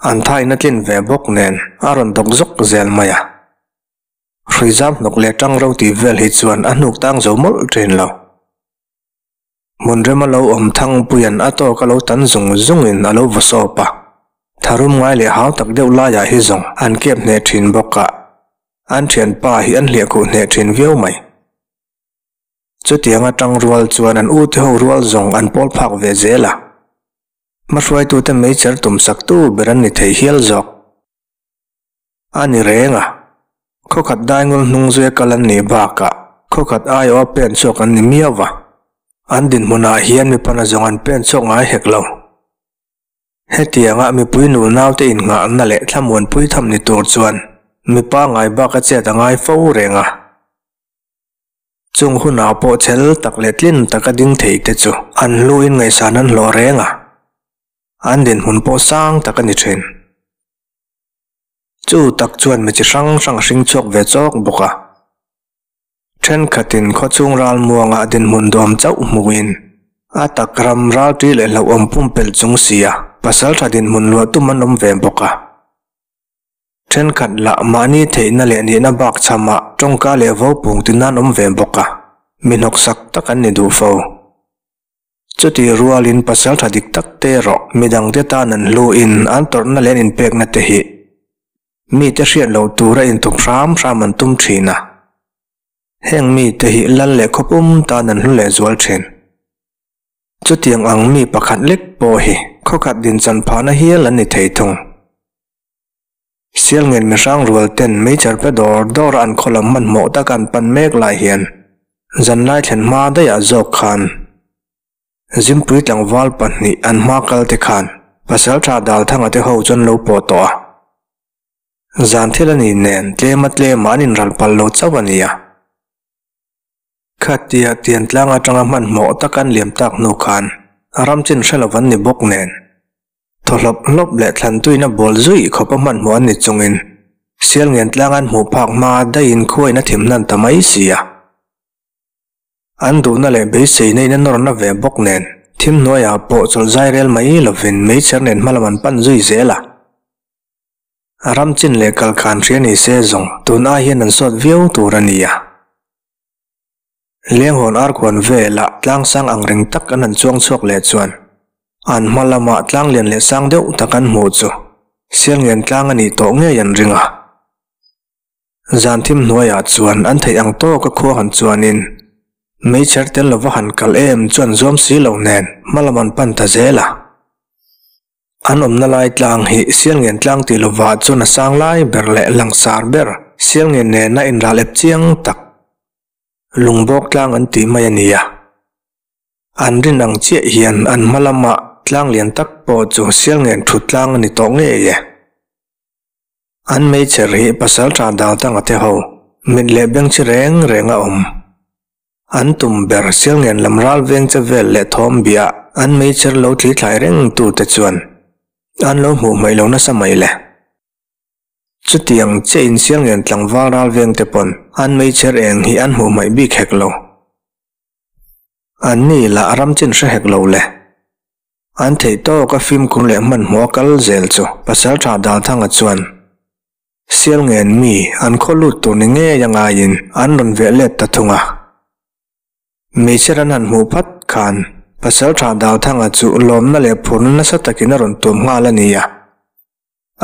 an thain a tlin ve bawk nen a rawn dawk zawk zel mai a. Hrui zam hnawk leh tang ro tih vel hi chuan a hnuk tang zo mawlh thin lo. Hmun rema lo awm Thangpuia'n a tawk a lo tan zung zungin a lo vaw sawp a. Tharum ngai leh hau tak deuh laiah hi zawng an kep hneh thin bawk a, an thianpa hi an hliahkhuh hneh thin viau mai. Chutiang atang rual chuan an ute ho rual zawng an pawl phak ve zel a, hmahruaitute meichher tum saktu ber an ni thei hial zawk. A ni reng a, khawkhat daingul hnung zuia kal an nih bakah khawkhat aiawha pen chhuak an ni miau va, an dinhmunah hian mipa nazawng an pen chhuak ngai hek lo. Hetianga mipui nu naute innghahna leh thlamuanpui tham ni tur chuan mipa ngai baka chet a ngai fo reng a. Chung hunah pawh chhel tak leh tlin taka ding thei te chu an hluin ngaihsan an hlawh reng a, an dinhmun pawh sang tak a ni thin. Chu tak chuan mi chi hrang hrang a hring chhuak ve chawk bawk a. Thenkhatin khawchhung ralmuangah dinhmun dawm chauh hmuin a tak ram ralṭi leh hlauhawm pumpelh chung sia pasalṭha dinhmun luah tum an awm ve bawk a. Thenkhat lah mahni theihna leh nihna bak chhamah tawngka leh vopung ti nan awm ve bawk a, mi hnawksak tak an ni duh fo. Chutih rualin pasalṭha dik tak te erawh midangte tan an hluin an tawrhna leh an inpekna te hi mite hriat loh tura intup hram hram an tum thin a. Heng mite hi lal leh khawpum tan an hlu lehzual thin. Chutiang ang mi pakhat lek pawh hi khawkhat dinchan phahna hial an ni thei thung. Sialngen mihrang rual ten meichher pe dawr dawr a an khaw lam hmanhmawh taka an pan mek lai hian zanlai thlen hma daih ah zawk khan Zimpui tlangval pahnih an hma kal te khan Pasaltha Dalthanga te ho chu an lo pawh tawh a. Zan thil a ni nen tlema tlema an inral palh lo chauh a ni a. Khatia Tiantlang atanga hmanhmawh taka an liam tak hnu khan ram chin hre lo an ni bawk nen Thaw hlawp hlawp leh thlantuina bawl zuih khawpa hmanhmawh an ni chungin Sialngen tlang an hmuh phak hma daihin khuain a thim hnan ta mai si a. An duhna leh beiseina in a nawrna ve bawk nen thim hnuaiah pawh chawlh zai rel mai lovin meichher nen hmalam an pan zui zel a. Ram chin leh kalkhan hria ni se zawng tun ai hian an sawt viau tur a ni a. Lenghawn arkhuan velah tlangsang ang reng tak an han chuang chhuak leh chuan an hma lamah tlang lian leh sang deuh tak an hmuh chu Sialngen tlang a nih tawh ngei an ring a. Zan thim hnuaiah chuan an theih ang tawka khua han chuanin meichher tel lova han kal em chuan zuam si lo nen hma lam an pan ta zel a. An awmna lai tlang hi Sialngen tlang tih lovah chuan a sang lai ber leh langsar ber Sialngen nena inral ep chiang tak Lungbawk tlang an tih mai a ni a. An rin ang chiah hian an hma lamah tlang lian tak pawh chu Sialngen thut tlang a ni tawh ngei e. An meichher hi Pasaltha Dangtanga te ho mit leh bengchhi reng reng a awm. An tum ber Sialngen lam ral veng che vel leh thawm biah an meichher lo thli thlai reng tute chuan an lo hmuh hmaih lo nasa mai le. Chutiang che insial ngen tlangval ral veng te pawn an meichher eng hi an hmuh hmaih bik hek lo. An ni lah ram chin hre hek lo le. An theih tawk a fimkhur leh hmanhmawh a kal zel chu Pasaltha Dalthanga chuan sial ngen mi an khaw lut tur ni ngei a ngaiin an rawn veh let ta thung a. Meichher an han hmuh phat khan Pasaltha Dalthanga chu lawmna leh phurna nasa takin a rawn tuam nghal a ni a.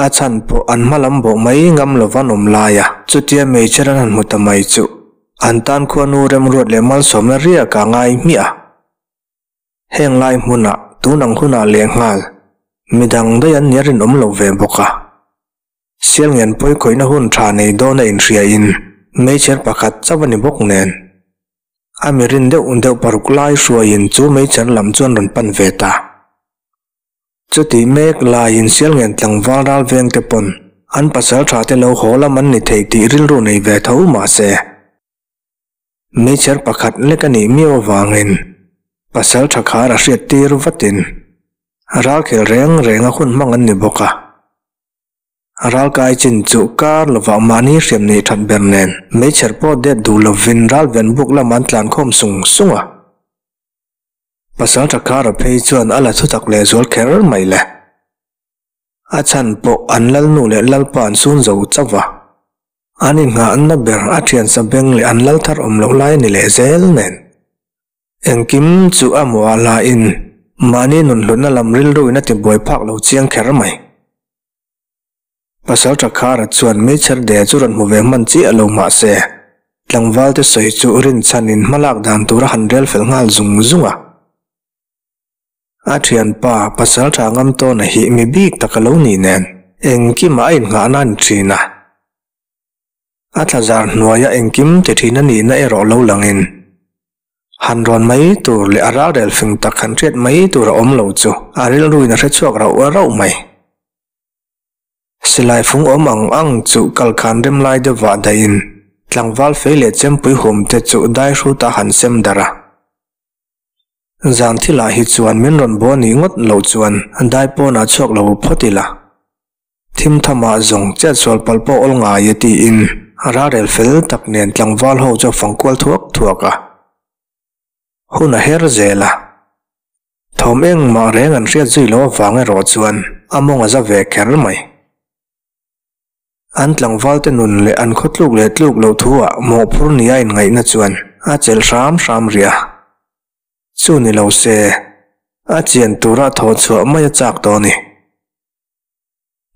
A chhan pawh an hma lam bawh mai ngam lova an awm lai a, chutia meichher an han hmu ta mai chu an tan khuanu remruat leh malsawmna riak a ngai hmiah a. Heng lai hmunah tun ang hunah lehnghal midang daih an nia rinawm lo ve bawk a. Sialngen pawi khawihna hun tha nei dawn a inhriain meichher pakhat chauh a ni bawk nen a mi rin deuh deuh paruk lai hruaiin chu meichher lam chu an rawn pan ve ta. Chutih mek laiin Sialngen tlangval ral veng te pawn an pasal tha te lo haw lam an ni thei tih rilru nei ve tho mah se, meichher pakhat lek a nih miau avangin pasal tha khar a hriat tir vatin ralkhel reng reng a hun hmang an ni bawk a. Ralkai chin chu kar lovah mahni hriam neih that ber nen meichher pawh det duh lovin ralven buk lamah an tlankhawm sung sung a. Pasal Thakara phei chuan a la thutak leh zual kher mai le. A chhan pawh an lalnu leh lalpa an sun zo chauh va. An inngahna ber a thiansa beng leh an lal thar awm loh lai a ni leh zel nen. Engkim chu a muah lahin mahni nunhlutna lam rilruin a tibuai phak lo chiang kher mai. Pasal Thakhara chuan meichher de chu rawn hmu ve hman chiah lo mah se, tlangvalte sawi chu rinchhanin hmalak dan tur a han rel fel nghal zung zung a. A thianpa Pasal Tha Ngamtawna hi mi bik tak a lo nih nen engkimah a innghahna a ni thin a. A thlazar hnuaia engkim ti thin a nihna erawh lo langin han rawn mai tur leh a ralrel fing tak han hriat mai tur a awm lo chu a rilruin a hrechhuak rauh rauh mai. Silai fung awm ang ang chu kalkhan rem lai deuhvah daihin Tlangval fei leh chempui hum te chu dai hrut a han sem darh a. Zan thilah hi chuan min rawn baw nih ngawt loh chuan dai pawnah chhuak lo phawt ila. Thim thamah zawng chetsual palh pawh awl ngai e tiin rarel fel tak nen tlangval ho chu a fang kual thuak thuak a. Hun a her zel a. Thawm engmah reng an hriat zui loh avang erawh chuan a mawng a za ve kher mai. An tlangvalte nun leh an khaw tluk leh tluk loh thuah mawhphur nia inngaihna chuan a chelh hram hram rih a. Chu ni lo se, a chian tura thawh chhuah mai a chak tawh a ni.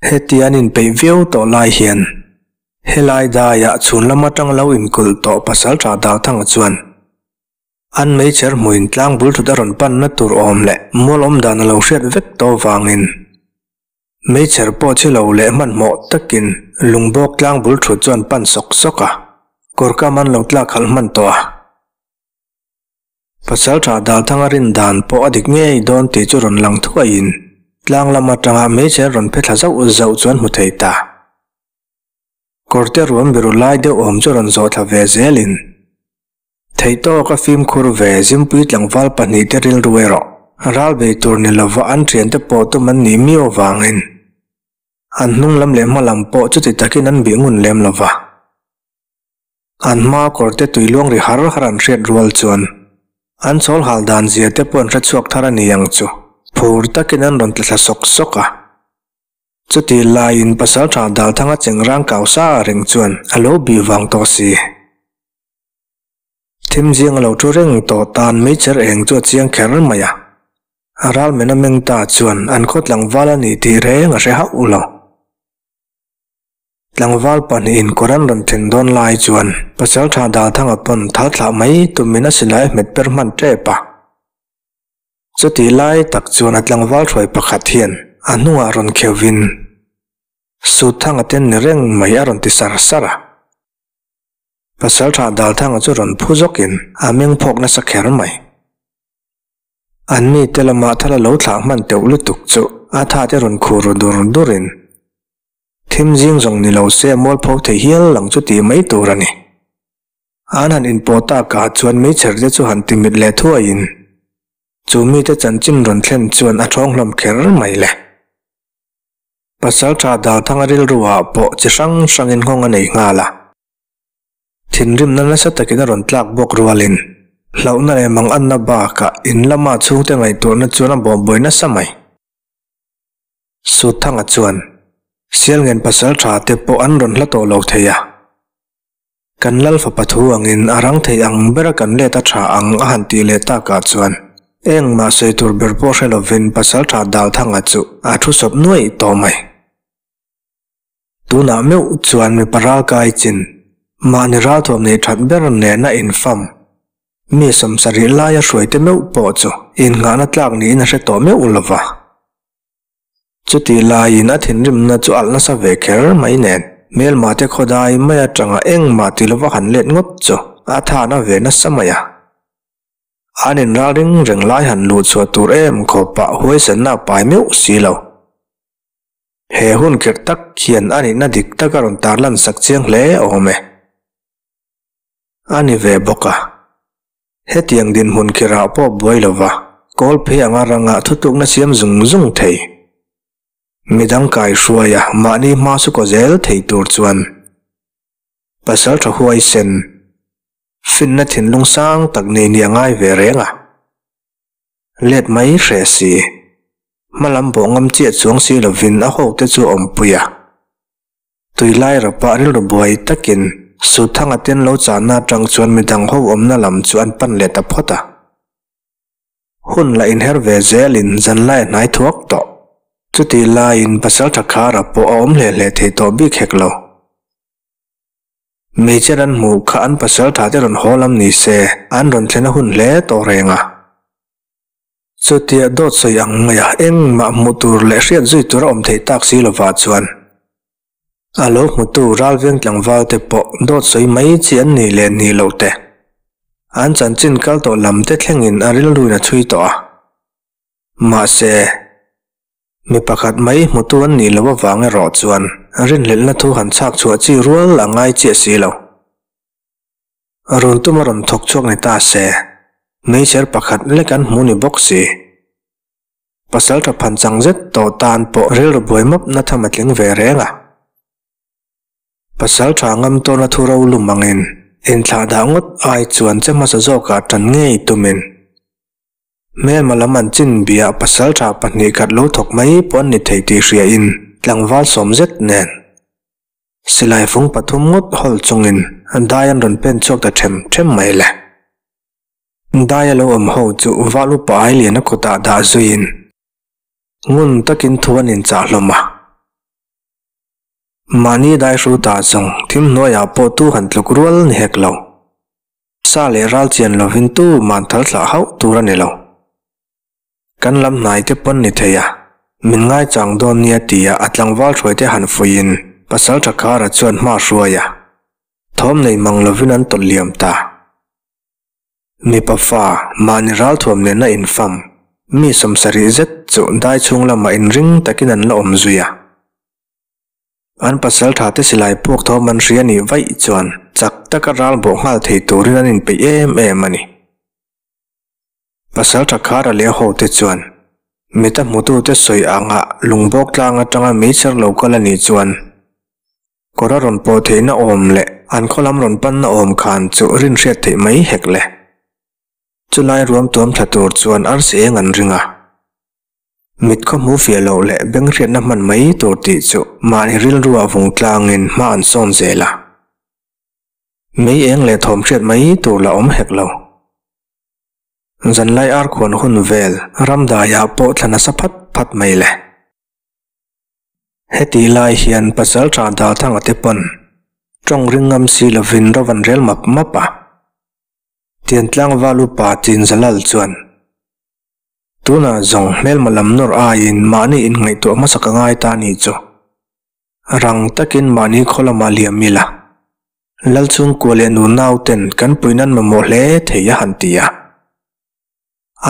Heti an inpeih viau tawh lai hian helai daiah chhun lam atang lo inkulh tawh Pasaltha Dalthanga chuan An meichher hmuin tlang bul thut a rawn panna tur awm leh mual awm dan a lo hriat vek tawh vangin Meichher pawh chi lo leh hmanhmawh takin lungbawk tlang bul thut chu an pan sawk sawk a, kawrkam an lo tlak khalh hman tawh a. Pasaltha Dalthanga rin dan pawh a dik ngei dawn tih chu rawn lang thuaiin tlang lam atanga meichher rawn phe thla zauh zauh chu an hmu thei ta. Kawrte ruam biru lai deuh awm chu rawn zawh thla ve zelin Theihtawk a fimkhur ve Zimpui tlangval pahnihte rilru erawh ral bei tur ni lova an thiante pawh tum an nih miau avangin an hnung lam leh hma lam pawh chuti takin an bih ngun lem lova. An hma kawrte tui luang ri har har an hriat rual chuan an chawl hal dan zia te pawh an hre chhuak thar a ni ang chu phur takin an rawn tla thla sawk sawk a. Chutih laiin Pasaltha Dalthanga chengrang kau sa reng chuan a lo bih vang tawh si. Thim ziang a lo thu reng tawh tan meichher eng chu a chiang kher mai a. A ral men a meng ta chuan an khaw tlangval a ni tih reng a hre hauh lo. Tlangval pahnihin kawr an rawn then dawn lai chuan Pasaltha Dalthanga pawn thal thlah mai tumin a silai a hmet per hman tep a. Chutih lai tak chuan a tlangval hruai pakhat hian a hnungah rawn kheuhin Suthanga ten ni reng mai a rawn ti sar sar a. Pasaltha Dalthanga chu rawn phu zawkin a meng phawk nasa kher mai. An mite lamah thal a lo thlah hman teuh lutuk chu a tha te rawn khur ru dur durin thim zing zawng ni lo se a mualpho thei hial lang chu tih mai tur a ni. An han inpawh takah chuan meichher te chu han timit leh thuaiin chu mite chanchin rawn thlen chuan a thawng hlawm kher mai le. Pasaltha Dalthanga rilruah pawh chi hrang hrangin nghawng a nei nghal a. Thinrimna nasa takin a rawn tlak bawk rualin hlauhna leh manganna bakah in lama chhungte ngaihtuahna chuan a bawhbuai nasa mai. Suthanga chuan Sialngen pasaltha te pawh an rawn hla tawh lo thei a. Kan lal fapa thu angin a rang thei ang bera kan let a tha ang a han tih leh takah chuan engmah sawi tur ber pawh hre lovin Pasaltha Dalthanga chu a thu sawp nuaih tawh mai. Tunah meuh chuan mipa ralkai chin mahni ralthuam nei that ber nena infam mi sawmsarih laia hruaite meuh pawh chu innghahna tlak niin a hre tawh meuh lova. Chutih laiin a thinrimna chu alh nasa ve kher mai nen, hmelmate khawdai mai atanga engmah ti lova han let ngawt chu a than a ve nasa mai a. An inral ring reng lai han luh chhuah tur em khawpah huaisanna a pai meuh si lo. He hun kherh tak hian a nihna dik tak a rawn tarlan sak chiang hle awm e. A ni ve bawk a. Hetiang dinhmun khirah pawh buai lova kawl phei anga rangah thutlukna siam zung zung thei. Midang kai hruaia mahni hma chu kaw zel thei tur chuan pasal tha huaisen finna thinlung sang tak nei nia ngai ve reng a. Let mai hre si. Hmalam bawh ngam chiah chuang si lovin a hote chu a awmpui a. Tui lai rapah rilru buai takin Suthanga ten lo chahna atang chuan midang ho awmna lam chu an pan leh ta phawt a. Hun la inher ve zelin zanlai a hnai thuak tawh. Chutih laiin Pasaltha Khara pawh a awm hle hle thei tawh bik hek lo. Hmeichhe ran hmuh kha an Pasaltha te rawn haw lam ni se an rawn thlen a hun hle tawh reng a. Chutia dawt sawi ang maia engmah hmuh tur leh hriat zui tur a awm theih tak si lovah chuan a lo hmutu ralveng tlangval te pawh dawt sawi mai chi an nih leh nih loh te an chanchin kal tawh lam te thlengin a rilruin a chhui tawh a. Mahse, mi pakhat mai hmutu an nih loh avang erawh chuan rinhlelhna thu han chhak chhuah chi rual a ngai chiah si lo. Run tuma rawn thawk chhuak ni ta se, meichher pakhat lek an hmu ni bawk si. Pasalṭha phan chang zet tawh tan pawh rilru buai mawp na tham a tling ve reng a. Pasalṭha ngam tawna thu ro lum angin inthlah dah ngawt ai chuan che hmasa zawkah ṭan ngei tumin hmelma lam an chin biah pasalṭha pahnihkhat lo thawk mai pawh an ni thei tih hriain tlangval sawm zet nen silai fung pathum ngawt hawl chungin dai an rawn pen chhuak ta ṭhem ṭhem mai le. Dai a lo awm ho chu val upa ai lian a kutah dah zuiin ngun takin thu an inchah hlawm a. Mahni dai hru ta zawng thim hnuaiah pawh tu han tluk rual ni hek lo. Sa leh ral chian lovin tu man thal thlah hauh tur a ni lo. Kan lam hnai te pawn ni thei a, min ngaichang dawn nia tia a tlangval hruai te han fuiin Pasalṭha Khara chuan hma hruai a, thawm nei mang lovin an tawlh liam ta. Mipa fa, mahni ralthuam nena infam, mi sawmsarih zet chu dai chhung lamah inring takin an la awm zui a. An pasal tha te silai puak thawm an hria nih vaih chuan chak taka ral bawh nghal thei turin an inpeih em em a ni. Pasal tha Khara leh a hote chuan mita hmutute sawi anga lungbawk tlang atanga meichher lo kal a nih chuan Kawr a rawn pawh theihna awm leh an khaw lam rawn panna awm khan chu rin hriat theih mai hek le. Chulai ruam tuam thla tur chuan arsi eng an ring a. Mit khaw hmu fiah loh leh beng hriatna hman mai tur tih chu mahni rilruah vung tlangin hma an sawn zel a. Mei eng leh thawm hriat mai tur la awm hek lo. Zanlai arkhuan hun vel ramdaiah pawh thla nasa phat phat mai le. Hetih lai hian Pasalṭha Dalthanga te pawn ṭawng ring ngam si lovin ro van rel map map a. Tiantlang val upa Chinzalal chuan, Tunah zawng hmelma lam nawr aiin mahni inngaihtuah hmasa ka ngai ta ni chu. Rang takin mahni khaw lamah liam ila, Lalchhungkua leh nunau ten kan puinan mamawh hle thei a han ti a.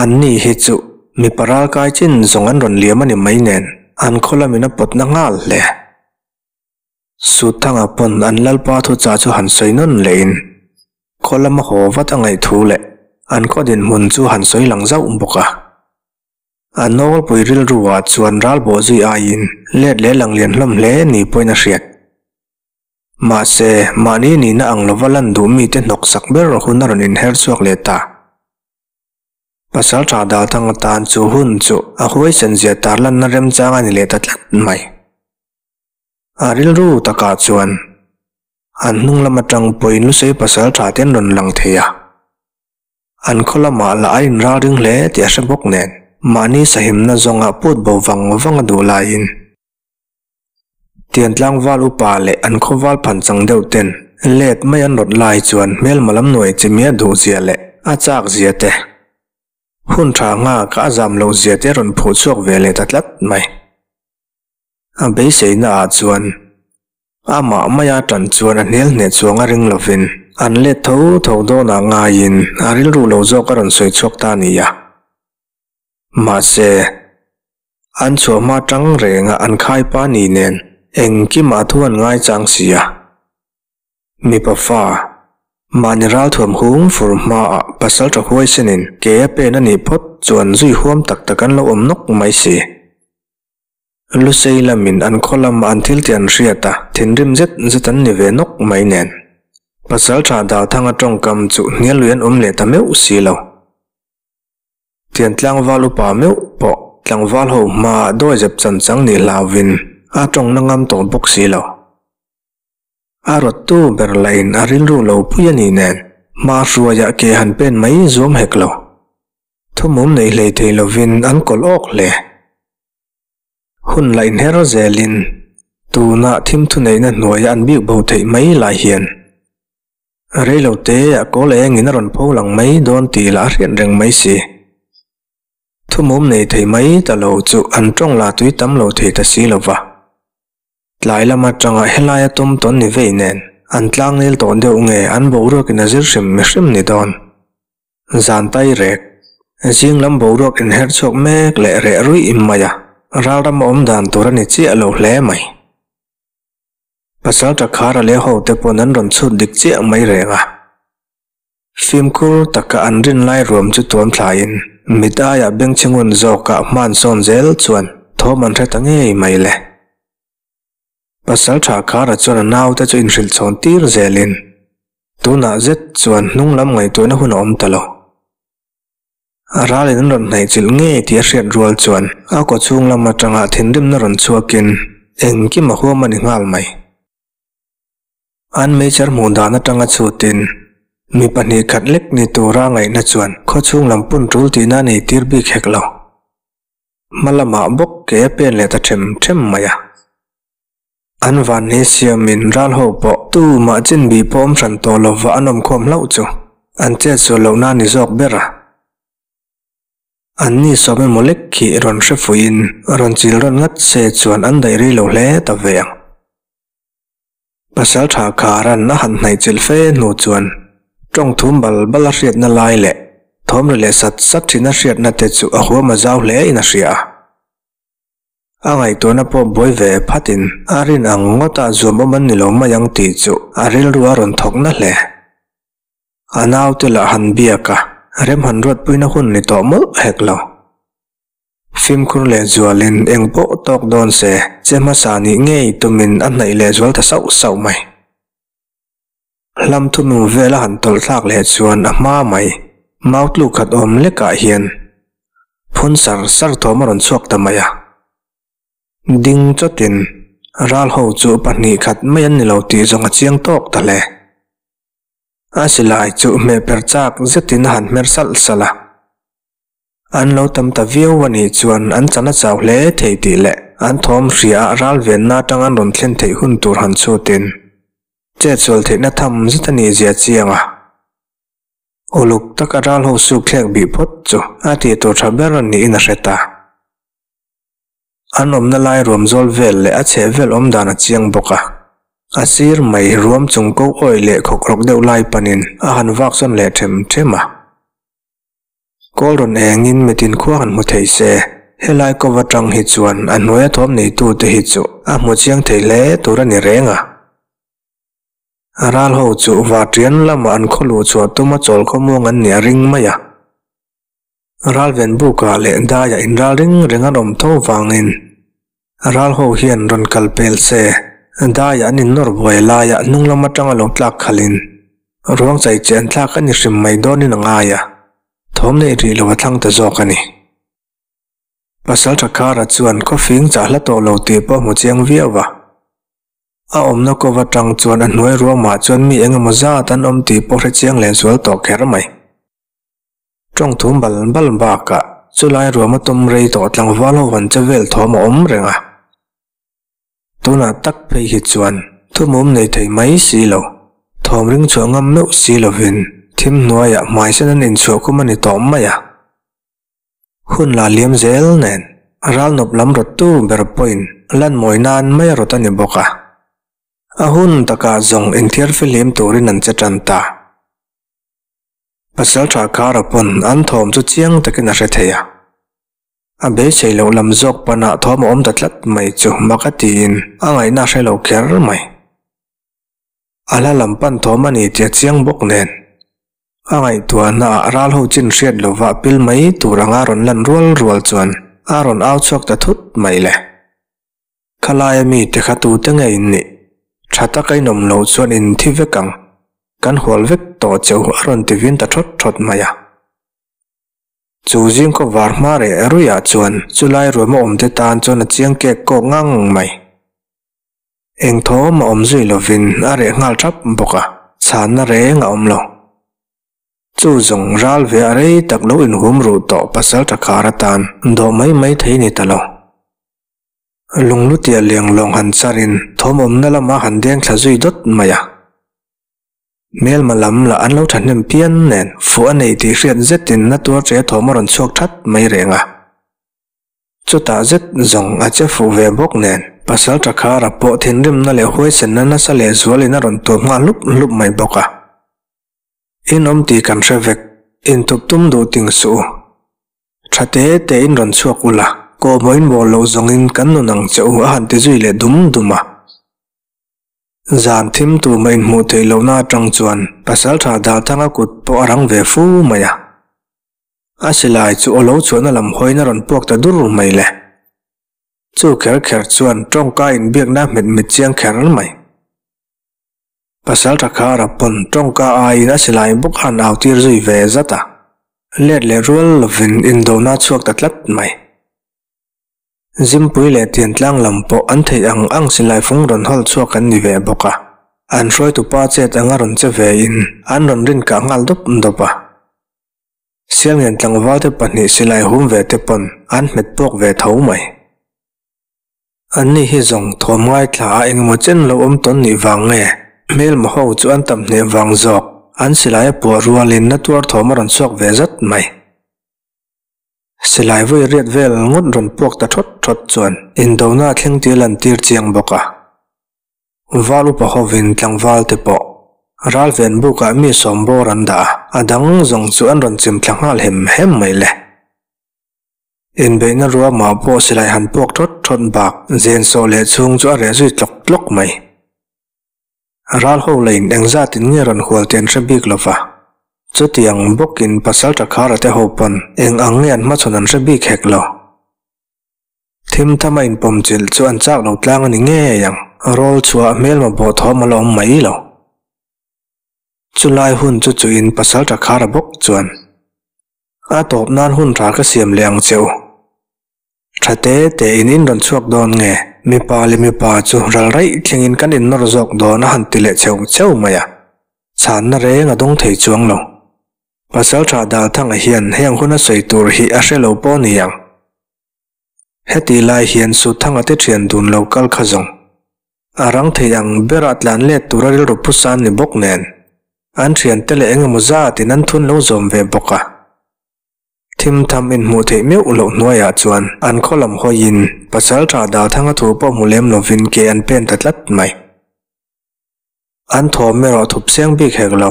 Anni hi chu mipa ralkai chin zawng an rawn liam a ni mai nen an khaw lamin a pawtna nghal hle. Suthanga pawn an lalpa thuchah chu han sawi nawn lehin khaw lama haw vat a ngaih thu leh an khaw dinhmun chu han sawi lang zauh bawk a. A nawlpui rilruah chuan ral bawh zui aiin let leh lang lian hlawm hle ni pawhin a hriat. Mahse, mahni nihna ang lova lan duh mite hnawksak ber hun a rawn inher chhuak leh ta. Pasal tha Dalthang atan chu hun chu a huaisen zia tarlanna remchang a ni leh ta tlat mai. A rilru takah chuan an hnung lam atang pawhin Lusei pasal tha te an rawn lang thei a. An khaw lamah lah a inralring hle tih a hre bawk nen, mahni sahimna zawngah put bo vang vang a duh laiin, Tian tlangval upa leh an khawval phan chang deuh ten let mai an rawt lai chuan hmelma lam nuai chi mia duh zia leh a chak zia te, hun tha nghak a zam loh zia te a rawn phuh chhuak ve leh ta tlat mai. A beiseina ah chuan amah maia tan chuan a hnial hneh chuang a ring lovin an let tho tho dawnah ngaiin a rilru lo zawk a rawn sawi chhuak ta a ni a. Mahse. An chhuah hma tang renga an khaipa ni nen engkimah thu an ngaichang si a. Mipa fa, mahni ralthuam hung fur hmaah pasal tha huaisenin ke a pen a nih phawt chuan zui huam tak tak an lo awm nawk mai si. Lusei lamin an khaw lama an thil tih an hriat a, thinrim zet zet an ni ve nawk mai nen. Pasal tha Dalthanga tawngkam chu hnial lui an awm leh ta meuh si lo. Tian tlangval upa meuh pawh tlangval ho hmaah dawizep chan chang nih hlauvin a tawng na ngam tawh bawk si lo. A rawttu ber lahin a rilru lo pui a nih nen hma hruaiah ke han pen mai zuam hek lo. Thumum nei hlei thei lovin an kawlh awk hle. Hun la inher zelin tunah thim thuneihna hnuaia an bik bo theih mai lai hian Reilo te a kawl engin a rawn pho lang mai dawn tih lah a hriat reng mai si. Thumum nei thei mai ta lo chu an tawng lah tui tam lo thei ta si lo va. Tlai lam atanga helaia tum tawn ni vei nen an tlang nel tawh deuh nge an boruakin a zir hrim hrim ni dawn. Zan tai rek, zing lam boruak inher chhuak mek leh reh ruih mai a, ralram a awm dan tur a ni chiah lo hle mai. Pasal Takhara leh hote pawn an rawn chhut dik chiah mai reng a. Fimkhur taka an rin lai ruam chu tuam thlaiin mit aia bengchhe ngun zawkah hman sawn zel chuan thawm an hre ta ngei mai le. Pasalṭha Khara chuan a naute chu inhrilh chhawn tir zelin tunah zet chuan hnung lam ngaihtuahna hun a awm ta lo. A ralin an rawn hnaihchilh ngei tih a hriat rual chuan a kawchhung lam atanga thinrimna rawn chhuakin engkim a huam a ni nghal mai. An meichher hmuh dan atanga chhutin mi pahnih khat lek ni tura ngaihna chuan khawchhung lam pun tul tihna a nei tir bik hek lo. Hma lamah bawk ke a pen leh ta them them mai a. An vanni siamin ral ho pawh tumah chin bih pawh awm hran tawh lova an awmkhawm hlauh chu an chet sual lohna a ni zawk ber a. Anni sawm emaw lek khi rawn hre fuihin rawn chil rawn ngat se chuan an daih rei lo hle ta ve ang. Pasalṭha Kharan a han hnaih chilh fe hnu chuan ṭawng thum bal bal a hriatna lai leh thawm ri leh sat sat ṭhin a hriatna te chu a huam a zau hle in a hria a. A ngaihtuahna pawh buai ve phatin a rin ang ngawtah zuam awm an ni lo mai ang tih chu a rilru a rawn thawk na hle. A naute lah han biak a, rem han ruatpuina hun ni tawh mawlh hek lo. Fimkhur leh zualin eng pawh tawk dawn se, che hmasa nih ngei tumin a hnaih leh zual ta sauh sauh mai. Hlam thunung vel a han tawlh thlak leh chuan a hma mai, mau tluk khat awm lekah hian phun sar sar thawm a rawn chhuak ta mai a. Ding chawtin ral ho chu pahnih khat mai an ni lo tih zawng a chiang tawk ta hle. A silai chu hmeh per chak zetin a han hmer salh salh a. An lo tam ta viau a nih chuan an chan a chau hle thei tih leh an thawm hria ah ral venna atang an rawn thlen theih hun tur han chhutin chet sual theihna tham zet a nih zia chiang a. Uluk taka ral ho suk thlek bih phawt chu a tih tur tha ber a niin a hre ta. An awmna lai ruam zawl vel leh a chheh vel awm dan a chiang bawk a. A sir mai ruam chung ko awih leh khawkrawk deuh lai panin a han vak sawn leh them them a. Kawl rawn engin mitin khua han hmu thei se, helai kawv atang hi chuan a hnuaia thawm neitute hi chu a hmu chiang thei hle tur a ni reng a. Ral ho chu Vatrian lamah an khaw luh chhuah tuma chawl khawmuang an nih a ring mai a. Ralven bukah leh daiah inral ring reng an awm tho vangin ral ho hian rawn kal pel se, daiah an innawr buai laiah hnung lam atanga lo tlak khalhin Ruang chai che an thlak a ni hrim mai dawnin a ngai a, thawm neih rih lo a thlang ta zawk a ni. Pasalṭha Khara chuan khawfing chah hla tawh lo tih pawh a hmu chiang viau a. A awmna kawv aṭang chuan a hnuai ruamah chuan mi eng emaw zat an awm tih pawh hre chiang leh zual tawh kher mai. Ṭawng thum bal bal bakah chulai ruam a tawm rei tawh tlangval ho han che vel thawm a awm reng a. Tunah tak phei hi chuan thumawm nei thei mai si lo, thawm ring chhuah ngam meuh si lovin thim hnuaiah hmaisen an inchhuah khum a ni tawh mai a. Hun la liam zel nen ralnawp lam rawttu ber pawhin lan mawi nan mai a rawt a ni bawk a. A hun takah zawng inthiar fihlim turin an che tan ta. Pasalṭha Khara pawn an thawm chu chiang takin a hre thei a. A beisei loh lam zawk panah thawm a awm ta tlat mai chu mak a tiin a ngaihna a hre lo kher mai. A hla lam pan thawm a ni tih a chiang bawk nen. A ngaihtuahna ah ral ho chin hriat lova pil mai tur anga rawn lan rual rual chuan a rawn au chhuak ta thut mai le. Khalaia mite kha tute nge in nih? Tha taka in awm loh chuan in thi vek ang. Kan hual vek tawh che u a rawn ti vin ta thawt thawt mai a. Chu zingkaw var hma reh ruihah chuan chulai ruam a awmte tan chuan a chiang kek kawk ngang mai. Eng thawm a awm zui lovin a reh nghal thap bawk a, chhanna reng a awm lo. Chu zawng ral ve a rei tak lo inhum ruh tawh pasal tha khar atan dawh mai mai thei ni ta lo. Lunglutia lenglawng han charin thawm awmna lamah han deng thla zui dawt mai a. Hmelma lam lah an lo thahnem pian nen fuh a nei tih hriat zetin na tuar che thawm a rawn chhuak that mai reng a. Chutah zet zawng a che fuh ve bawk nen pasal tha khara pawh thinrimna leh huaisenna nasa leh zualin a rawn tuam nghal hlup hlup mai bawk a. In awm tih kan hre vek, inthup tum duh ting suh u. Tha te te in rawn chhuak ula, kawhmawh in bawl loh zawngin kan nun ang che u a han ti zui leh dum dum a. Zan thim tumah inhmuh theih lohna atang chuan Pasaltha Dalthanga kut pawh a rang ve fu mai a. A silai chu aw lo chhuahna lam hawiin a rawn puak ta dur mai le. Chu kher kher chuan tawngka inbiakna a hmet mit chiang kher mai. Pasaltha Khara pawn tawngka aiin a silai bawk a han au tir zui ve zat a. Let leh rual lovin indona a chhuak ta tlat mai. Zimpui leh Tiantlang lam pawh an theih ang ang silai fung rawn hawl chhuak an ni ve bawk a. An hruaitupa chet anga rawn che vein an rawn rin kah nghal dawp dawp a. Sialngen tlangvalte pahnih silai hum ve te pawn an hmet puak ve tho mai. Anni hi zawng thawm ngaithla a engemaw chen lo awm tawn nih vang nge hmelma ho chu an tam hneh vang zawk an silai a puah rualin na tuar thawm a rawn chhuak ve zat mai. Silai vawi riat vel ngawt rawn puak ta thawt thawt chuan indona a thleng tir lan tir chiang bawk a. Val upa hovin tlangval te pawh ralven bukah mi sawm bawr an dah a, a dang zawng chu an rawn chim thla nghal hem hem mai le. Inbeihna ruamah pawh silai han puak thawt thawt bak zen sawh leh chhung chu a reh zui tlawk tlawk mai. Ral ho lain engzatin nge rawn hual tih an hre bik lo va. Chutiang bawkin pasal Thakhara te ho pawn eng ang nge an hmachhawn an hre bik hek lo. Thim thama inpawm chilh chu an chak lo tlang a ni ngei ang. Rawl chhuah hmelma bawh thawm a la awm mai lo. Chulai hun chu chuin pasal Thakhara bawk chuan a tawp nan hun tha ka siam leh ang che u. Tha te te in in rawn chhuak dawn nge? Mipa leh mipa chu ral raih thlengin kan innawr zawk dawn a han ti leh cheu cheu mai a. Chhanna reng a dawng thei chuang lo. Pasal tha Dalthanga hian heng hun a sawi tur hi a hre lo pawh ni ang. Hetih lai hian Suthanga te thian dun lo kal kha zawng. A rang thei ang berah tlan let tura rilru phusa an ni bawk nen, an thiante leh engemaw zatin an thun lo zawm ve bawk a. Thim tham inhmuh theih meuh loh hnuaiah chuan an khaw lam hawiin pasal tha Dalthanga thu pawh hmu lem lovin ke an pen ta tlat mai. An thawm erawh thup seng bik hek lo.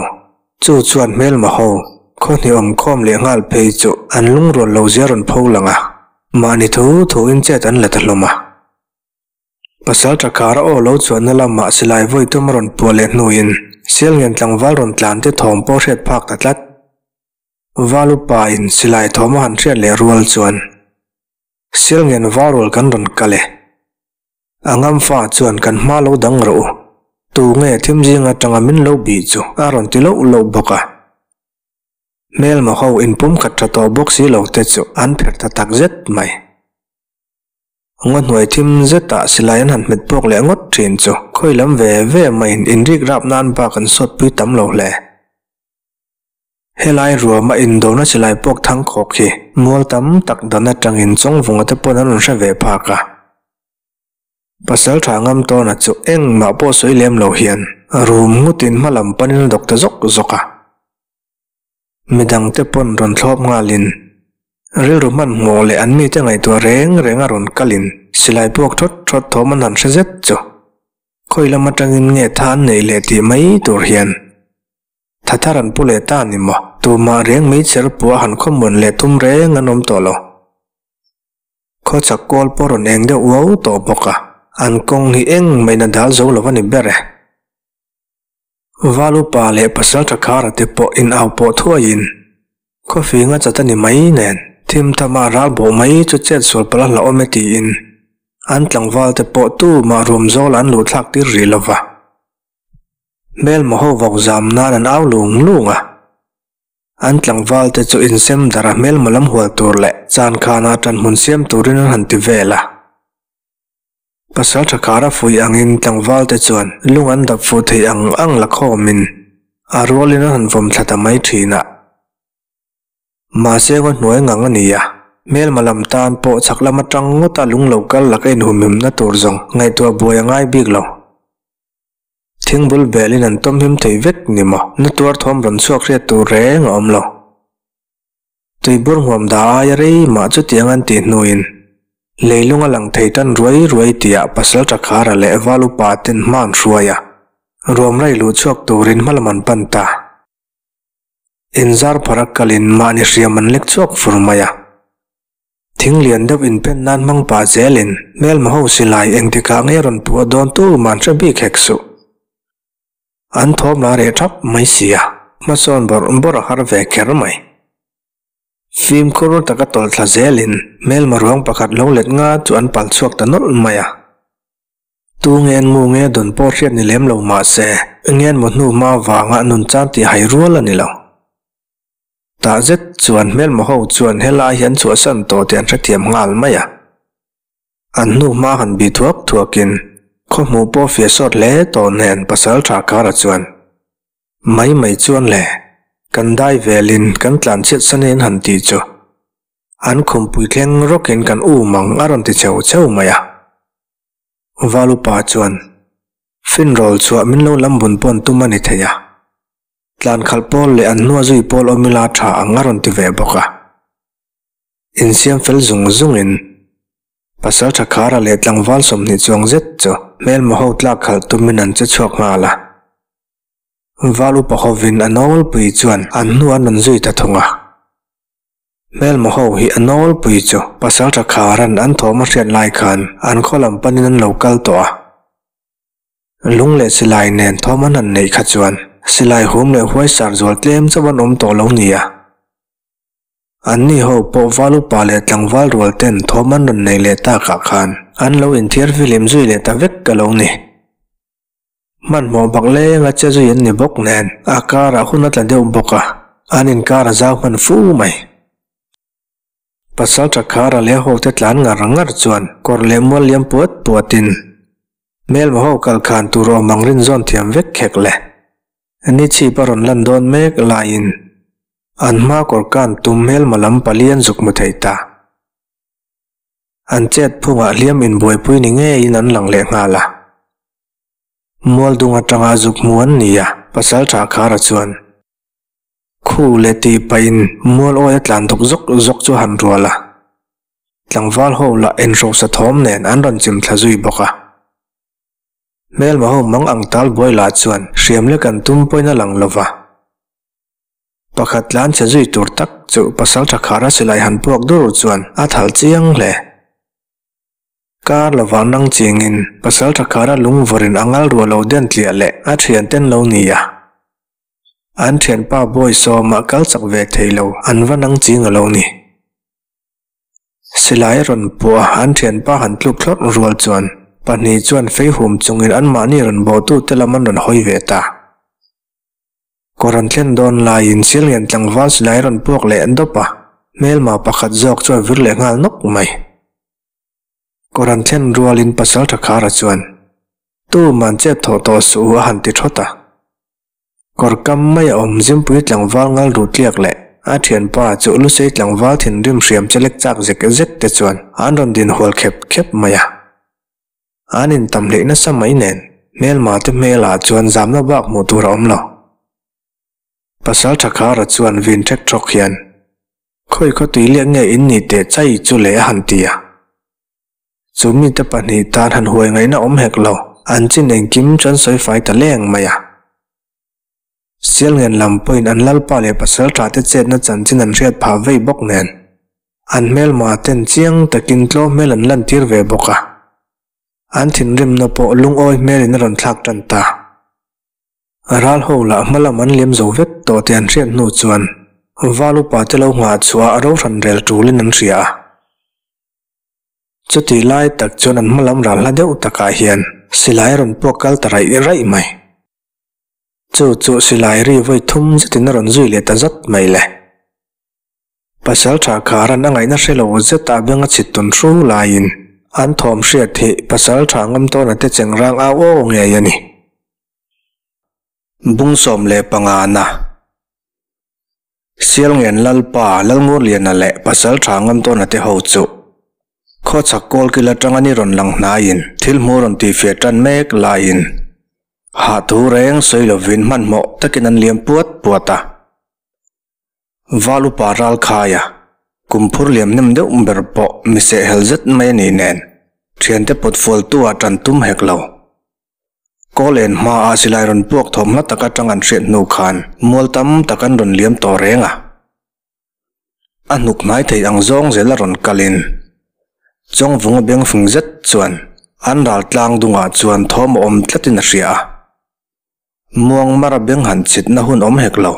Chu chuan hmelma ho, khaw hnih awm khawm leh nghal phei chu an lungrual lo zia rawn pho lang a, mahni thu thuin chet an la ta hlawm a. Pasal Thakhara aw lo chuanna lamah silai vawi tum a rawn puah leh hnuin Sialngen tlangval rawn tlan te thawm pawh hriat phak ta tlat. Val upa in silai thawm a han hriat leh rual chuan Sialngen varual kan rawn kal e. A ngam fa chuan kan hma lo dang rawh u. Tu nge thim zing atanga min lo bih chu a rawn ti loh loh bawk a. Hmelma ho inpum khat tha tawh bawk si lo te chu an pherh ta tak zet mai. Ngaw hnuai thim zetah silai an han hmet puak leh ngawt thin chu khawi lam ve ve maiin inrik rap nan bak an sawtpui tam lo hle. Helai ruama indona silai puak thang khawk hi mual tam tak dan atangin Chawngvunga te pawn an rawn hre ve phak a. Pasal tha ngam tawna chu engmah pawh sawi lem lo hian rum ngutin hma lam panin a dawk ta zawk zawk a. Midang te pawn rawn thlawp nghalin rilru hmanhmawh leh an mite ngaihtuah reng reng a rawn kalin silai puak thawt thawt thawm an han hre zet chu khawi lam atangin nge tha an neih leh tih mai tur hian Tha thar an pu leh ta ni maw? Tumah reng mai cher pua han khawmuan leh tum reng an awm tawh lo. Khawchhak kawl pawh rawn eng deuh uau tawh bawk a, an kawng hi eng maiin a dal zo lo a ni ber e. Val upa leh pasal tha khara te pawh in au pawh thuaiin khawfing a chat a ni mai nen thim thama ral bawh mai chu chet sual palh a hlauhawm e tiin an tlangval te pawh tumah ruam zawl an luh thlak tir rih lova. Hmelma ho vawk zam nan an au lung lung a. An tlangval te chu insem darh a hmelma lam hual tur leh chan khanah ṭan hmun siam turin an han ti vel a. Pasal Thakhara fuih angin tlangval te chuan lung an dap fuh theih ang ang la khawmin a rualin an han vawm thla ta mai ṭhin a. Mahse ngaw hnuai ngang a ni a, hmelma lam tan pawh chhak lam aṭang ngawta lung lo kal laka inhumhimna tur zawng ngaihtuah buai a ngai bik lo. Thingbul belin an tawm him thei vek ni maw? Na tuar thawm rawn chhuak hriat tur reng a awm lo. Tuibur hmuam dah aia rei mah chutiang an tih hnuin leilung a lang thei tan ruai ruai tihah pasal Thakhara leh Val upa ten hma an hruai a, ruam rai luh chhuak turin hma lam an pan ta. Inzar phar a kalin mahni hriam an lek chhuak fur mai a. Thing lian deuh inphen nan hmang pah zelin hmelma ho silai engtikah nge rawn puah dawn tu man hre bik hek suh. An thawm la reh thap mai si a, hmasawn bawrh bawrh a har ve kher mai. Fimkhur taka tawlh thla zelin hmelma ruang pakhat lo let nga chu an pal chhuak ta nawlh mai a. Tu ngen mu nge dawn pawh hriat ni lem lo mah se, ngen maw hnu hma vanga nun chan tih hai rual a ni lo. Tah zet chuan hmelma ho chuan helai hi an chhuahsan tawh tih an hrethiam nghal mai a. An hnu hma han bih thuak thuakin khaw hmuh pawh fiah sawt hle tawh nen pasal tha kara chuan mai mai chuan le kan dai velin kan tlan chhiat san in han tih chu an khumpui thleng rawkin kan um ang a rawn ti cheu cheu mai a. Valupa chuan finrawl chhuah min lo lam bun pawn tum a ni thei a. Tlan khalh pawl leh an hnua zui pawl awm ila tha ang a rawn ti ve bawk a. Insiam fel zung zungin Pasaltha Khara leh tlangval 20 chuang zet chu hmelma ho tlak khalh tumin an che chhuak nghal a. Val upa hovin a nawlpui chuan an hnu an rawn zui ta thung a. Hmelma ho hi a nawlpui chu Pasaltha Kharan an thawm a hriat lai khan an khaw lam panin an lo kal tawh a. Lung leh silai nen thawm an han neih kha chuan silai hum leh huaisar zual tlem chauh an awm tawh lo nia. Anni ho pawh val upa leh tlangval rual ten thawm an rawn nei leh takah khan an lo inthiar fihlim zui leh ta vek ka lo ni. Hmanhmawh bak lenga che zui an ni bawk nen a karah hun a tla deuh bawk a, an inkar a zau hman fu mai. Pasal tha khara leh hote tlan ngar ngar chuan kawr leh mual liam puat puatin hmelma ho kal khan tur awm ang rin zawn thiam vek khek le. Ni chhip a rawn lan dawn mek laiin an hma kawr kan tum hmelma lam pali an zuk hmu thei ta. An chet phungah hliam inbuaipui ni ngeiin an lang leh nghal a. Mual dung atanga zuk hmu an ni a, pasal tha khara chuan. Khu leh tih pahin mual awi a tlan dawk zawk zawk chu a han rual a. Tlangval ho lah enhrosa thawm nen an rawn chim thla zui bawk a. Hmelma ho mang ang tal buai lah chuan hriam lek an tum pawhin a lang lo va. Pakhat tlan chhe zui tur tak chu pasaltha khara silai han puak dur chuan a thal chiang hle. Kar lovah nang chingin pasaltha khara lungvawrin a ngal ruah lo den tliah leh a thianten lo ni a. An thianpa bawi sawmah kal chak ve thei lo an va nang ching a lo ni. Silai a rawn puah a, an thianpa han tluk thlawt rual chuan pahnih chuan fei hum chungin anmahni rawn bawhtute lam an rawn hawi ve ta. Kawr an thlen dawn laiin Silngen tlangval silai a rawn puak leh dawp a, hmelma pakhat zawk chu a vir leh nghal nawk mai. Kawr an thlen rualin Pasaltha Khara chuan, Tu man chet thawh tawh suh u a han ti thawt a. Kawr kam mai a awm Zimpui tlangval ngal ru tliak leh a thianpa chu Lusei tlangval thinrim hriam chelek chak zek zek te chuan an rawn din hual khep khep mai a. An intam hleih nasa mai nen hmelma te hmelah chuan zamna bak hmuh tur a awm lo. Pasaltha Khara chuan vin ṭhek ṭhawk hian, Khawi khaw tui liak nge in nih teh chai chu le a han ti a. Chu mite pahnih tan han huai ngaihna awm hek lo, an chin engkim chu an sawi fai ta leng mai a. Sialngen lam pawhin an lalpa leh pasalṭha te chetna chanchin an hriat phah vei bawk nen, an hmelma ten chiang takin tlawm hmel an lantir ve bawk a. An thinrimna pawh lungawi hmelin a rawn thlak tan ta. Ral ho lah hma lam an liam zo vek tawh tih an hriat hnu chuan Val upa te lo nghah chhuah a rohran rel tulin an hria a. Chutih lai tak chuan an hma lam ral hla deuh takah hian silai a rawn puak kal ta raih raih mai. Chu chu silai ri vawi thum zetin a rawn zui leh ta zat mai le. Pasalṭha Kharan a ngaihna hre lo zet a beng a chhit tawn hru laiin an thawm hriat hi pasalṭha Ngamtawna te chengrang au aw ngei a ni. Bung 15 na Sialngen Lalpa Lalngurliana leh pasalṭha Ngamtawna te ho chu khawchhak kawlkil atanga ni rawn lang hnaiin thil hmuh rawn tihfiah tan mek laiin hah thu reng sawi lovin hmanhmawh takin an liam puat puat a. Val upa ral khai a, kum phur liam hnem deuh ber pawh mi sehhel zet mai a nih nen, thiante pawt fualtu ah tan tum hek lo. Kawl en hma ah silai rawn puak thawm hla tak atang an hriat hnu khan mual tam tak an rawn liam tawh reng a. A hnuk hnai thei ang zawng zel a rawn kalin Chawngvunga bengfing zet chuan an ral tlang dungah chuan thawm a awm tlatin a hria a. Muangmara beng han chitna hun awm hek lo.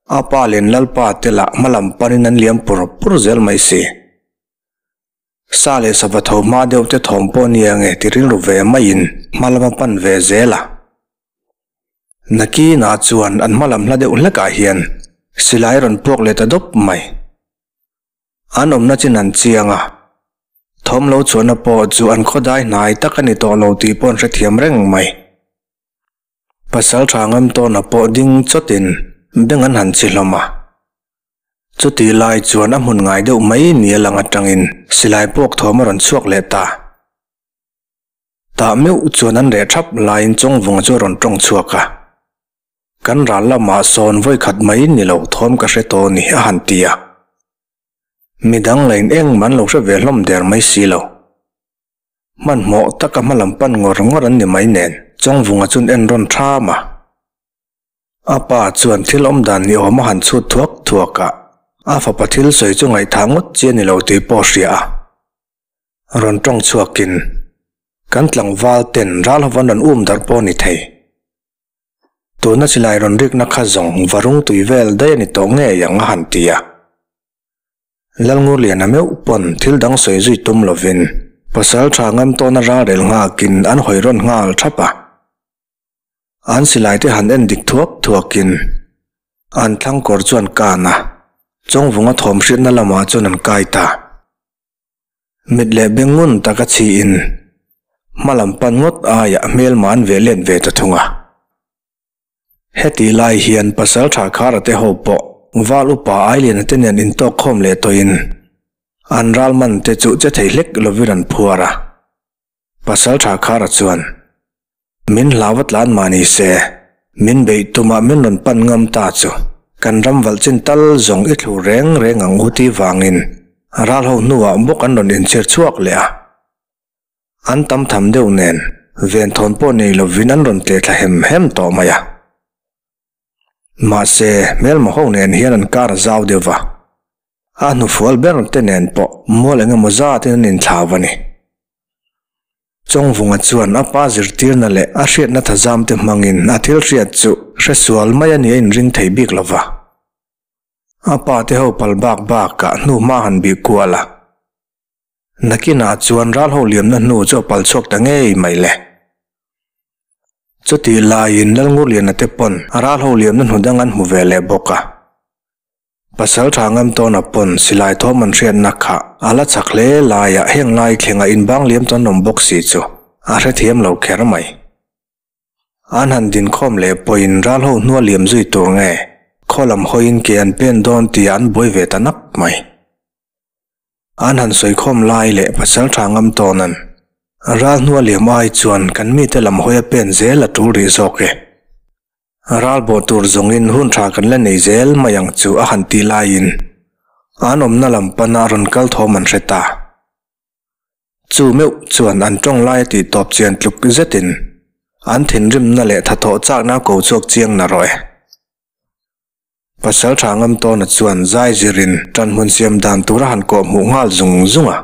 A pa leh an lalpa te lah hmalam panin an liam pur pur zel mai si. Sa leh sava tho hma deuh te thawm pawh nia nge ti rilru ve maiin hmalam a pan ve zel a. Nakinah chuan an hmalam hla deuh hlekah hian silai a rawn puak leh ta dawp mai. An awmna chin an chiang a, thawm lo chhuahna pawh chu an khawdai hnai tak a ni tawh lo tih pawh an hrethiam reng mai. Pasal tha ngam tawna pawh ding chawtin beng an han chi hlawm a. Chutih lai chuan a hmun ngai deuh mai ni a lang atangin silai puak thawm a rawn chhuak leh ta. Tah meuh chuan an reh thap laiin Chawngvunga chu a rawn tawng chhuak a. Kan ral lamah sawn vawikhat mai ni lo thawm ka hre tawh ni a han ti a. Midang lain engmah an lo hre ve hlawm der mai si lo. Hmanhmawh taka hmalam pan ngawr ngawr an ni mai nen Chawngvunga chuan en rawn tham a. A pa chuan thil awm dan ni awm a han chhut thuak thuak a, a fapa thil sawi chu ngaihthah ngawt chi a ni lo tih pawh a hria a. Rawn tawng chhuakin, Kan tlangval ten ral ho van rawn um darh pawh a ni thei. Tuna silai rawn rikna kha zawng va rung tui vel daih a ni tawh ngei ang a han ti a. Lalngurliana meuh pawn thil dang sawi zui tum lovin pasal tha ngam tawna ralrel nghakin an hawi rawn nghal thap a. An silai te han en dik thuak thuakin an thlang kawr chu an kan a, Chawngvunga thawm hriatna lamah chuan an kai ta. Mit leh beng ngun taka chhiin hmalam pan ngawt aiah hmelma an veh let ve ta thung a. Heti lai hian Pasaltha Khara te ho pawh Val upa Ailiana te nen intawk khawm leh tawhin an ralman te chu che thei hlek lovin an phuar a. Pasaltha Khara chuan, Min hlau a tlan mah ni se, min beih tumah min rawn pan ngam ta chu kan ram valh chin tal zawng i thlu reng reng ang u tih vangin ral ho hnuah bawk an rawn inchhir chhuak leh a. An tam tham deuh nen venthawn pawh nei lovin an rawn tleh thla hem hem tawh mai a. Mahse, hmelma ho nen hian an kar a zau deuh va. A hnufual ber te nen pawh mual eng emaw zatin an inthlau a ni. Chawngvunga chuan a pa zirtirna leh a hriatna thazam te hmangin a thil hriat chu hresual mai a ni a inring thei bik lo va. A pa te ho pal bak bakah hnu hma han bih kual a. Nakinah chuan ral ho liamna hnu chu a pal chhuak ta ngei mai le. Chutih laiin Lalngurliana te pawn ral ho liamna hnu dang an hmu ve leh bawk a. Pasal tha ngam tawna pawn silai thawm an hriatna kha a la chak hle laiah heng lai thlenga inbang liam chuan awm bawk si chu a hrethiam lo kher mai. An han dinkhawm leh pawhin ral ho hnua liam zui tur nge khaw lam hawiin ke an pen dawn tih an buai ve ta nak mai. An han sawikhawm lai leh pasal tha ngam tawna'n ral hnua liam ai chuan kan mite lam hawi a pen zel a tul rih zawk e. Ral bawh tur zawngin hun tha kan la nei zel mai ang chu a han tih laiin an awmna lam pana rawn kal thawm an hre ta. Chu meuh chuan an tawng lai a tih tawp chian tluk zetin an thinrimna leh thathawh chakna ko chhuak chiang na rawh e. Pasal tha ngam tawna chuan zai zirin tanhmun siam dan tura han kawh hmuh nghal zung zung a.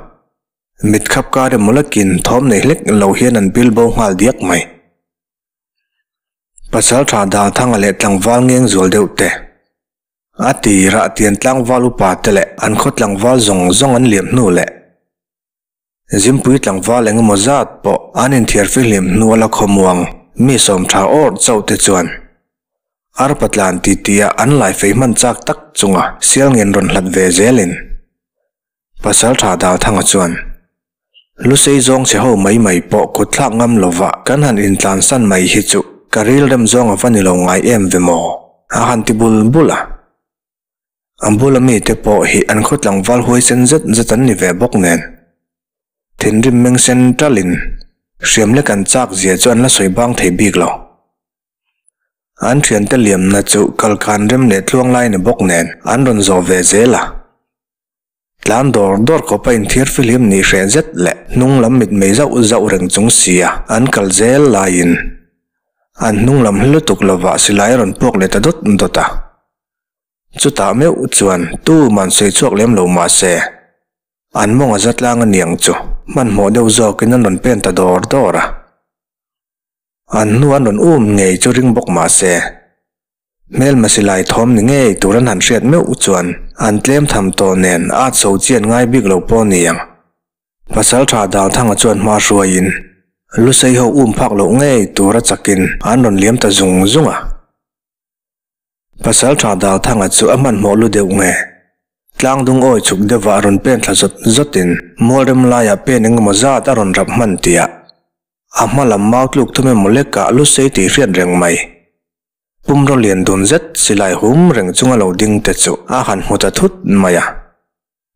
Mit khap kar emaw lakin thawm nei hlek lo hian an pil bo nghal diak mai. Pasal tha Dalthanga leh tlangval ngeng zual deuh te, a tirah tian tlangval upa te leh an khaw tlangval zawng zawng an liam hnu leh Zimpui tlangval eng emaw zat pawh an inthiar fihlim hnu a la khawmuang mi sawm tha awrh chauh te chuan arpa tlan titi ah an lai fei hman chak tak chunga sial ngen rawn hlat ve zelin Pasal tha Dalthanga chuan, Lusei zawng che ho mai mai pawh kut thlak ngam lova kan han intlansan mai hi chu ka rilrem zawng a va ni lo ngai em ve maw? a han ti bul bul a. A bula mite pawh hi an khaw tlangval huaisen zet zet an ni ve bawk nen. Thinrim meng sen talin hriam lek an chak zia chu an la sawi bang thei bik lo. An thiante liamna chu kalkhan rem leh tluang lai ni bawk nen an rawn zawh ve zel a. Tlan dawr dawr kawpa inthiar fihlim nih hreh zet leh hnung lam mitmei zauh zauh reng chung sia an kal zel laiin an hnung lam hla lutuk lovah silai a rawn puak leh ta dawt dawt a. Chutah meuh chuan tuman sawi chhuak lem lo mah se an mawng a za tlang a niang chu hmanhmawh deuh zawkin an rawn pen ta dawr dawr a. An hnu an rawn um ngei chu ring bawk mah se, hmelma silai thawm ni ngei tur an han hriat meuh chuan an tlem tham tawh nen at so chian ngai bik lo pawh ni ang. Pasalṭha Dalthanga chuan hma hruaiin Lusei ho um phak loh ngei tura chakin an rawn liam ta zung zung a. Pasalṭha Dalthanga chu a hmanhmawh lu deuh nge? Tlangdung awi chhuk deuhah a rawn pen thla zawt zawtin mualrem laiah pen eng emaw zat a rawn rap hman tiah a hma lam mau tluk thum emaw lekah lu sei tih hriat reng mai. Pumraw lian dun zet silai hum reng chunga lo ding te chu a han hmu ta thut mai a.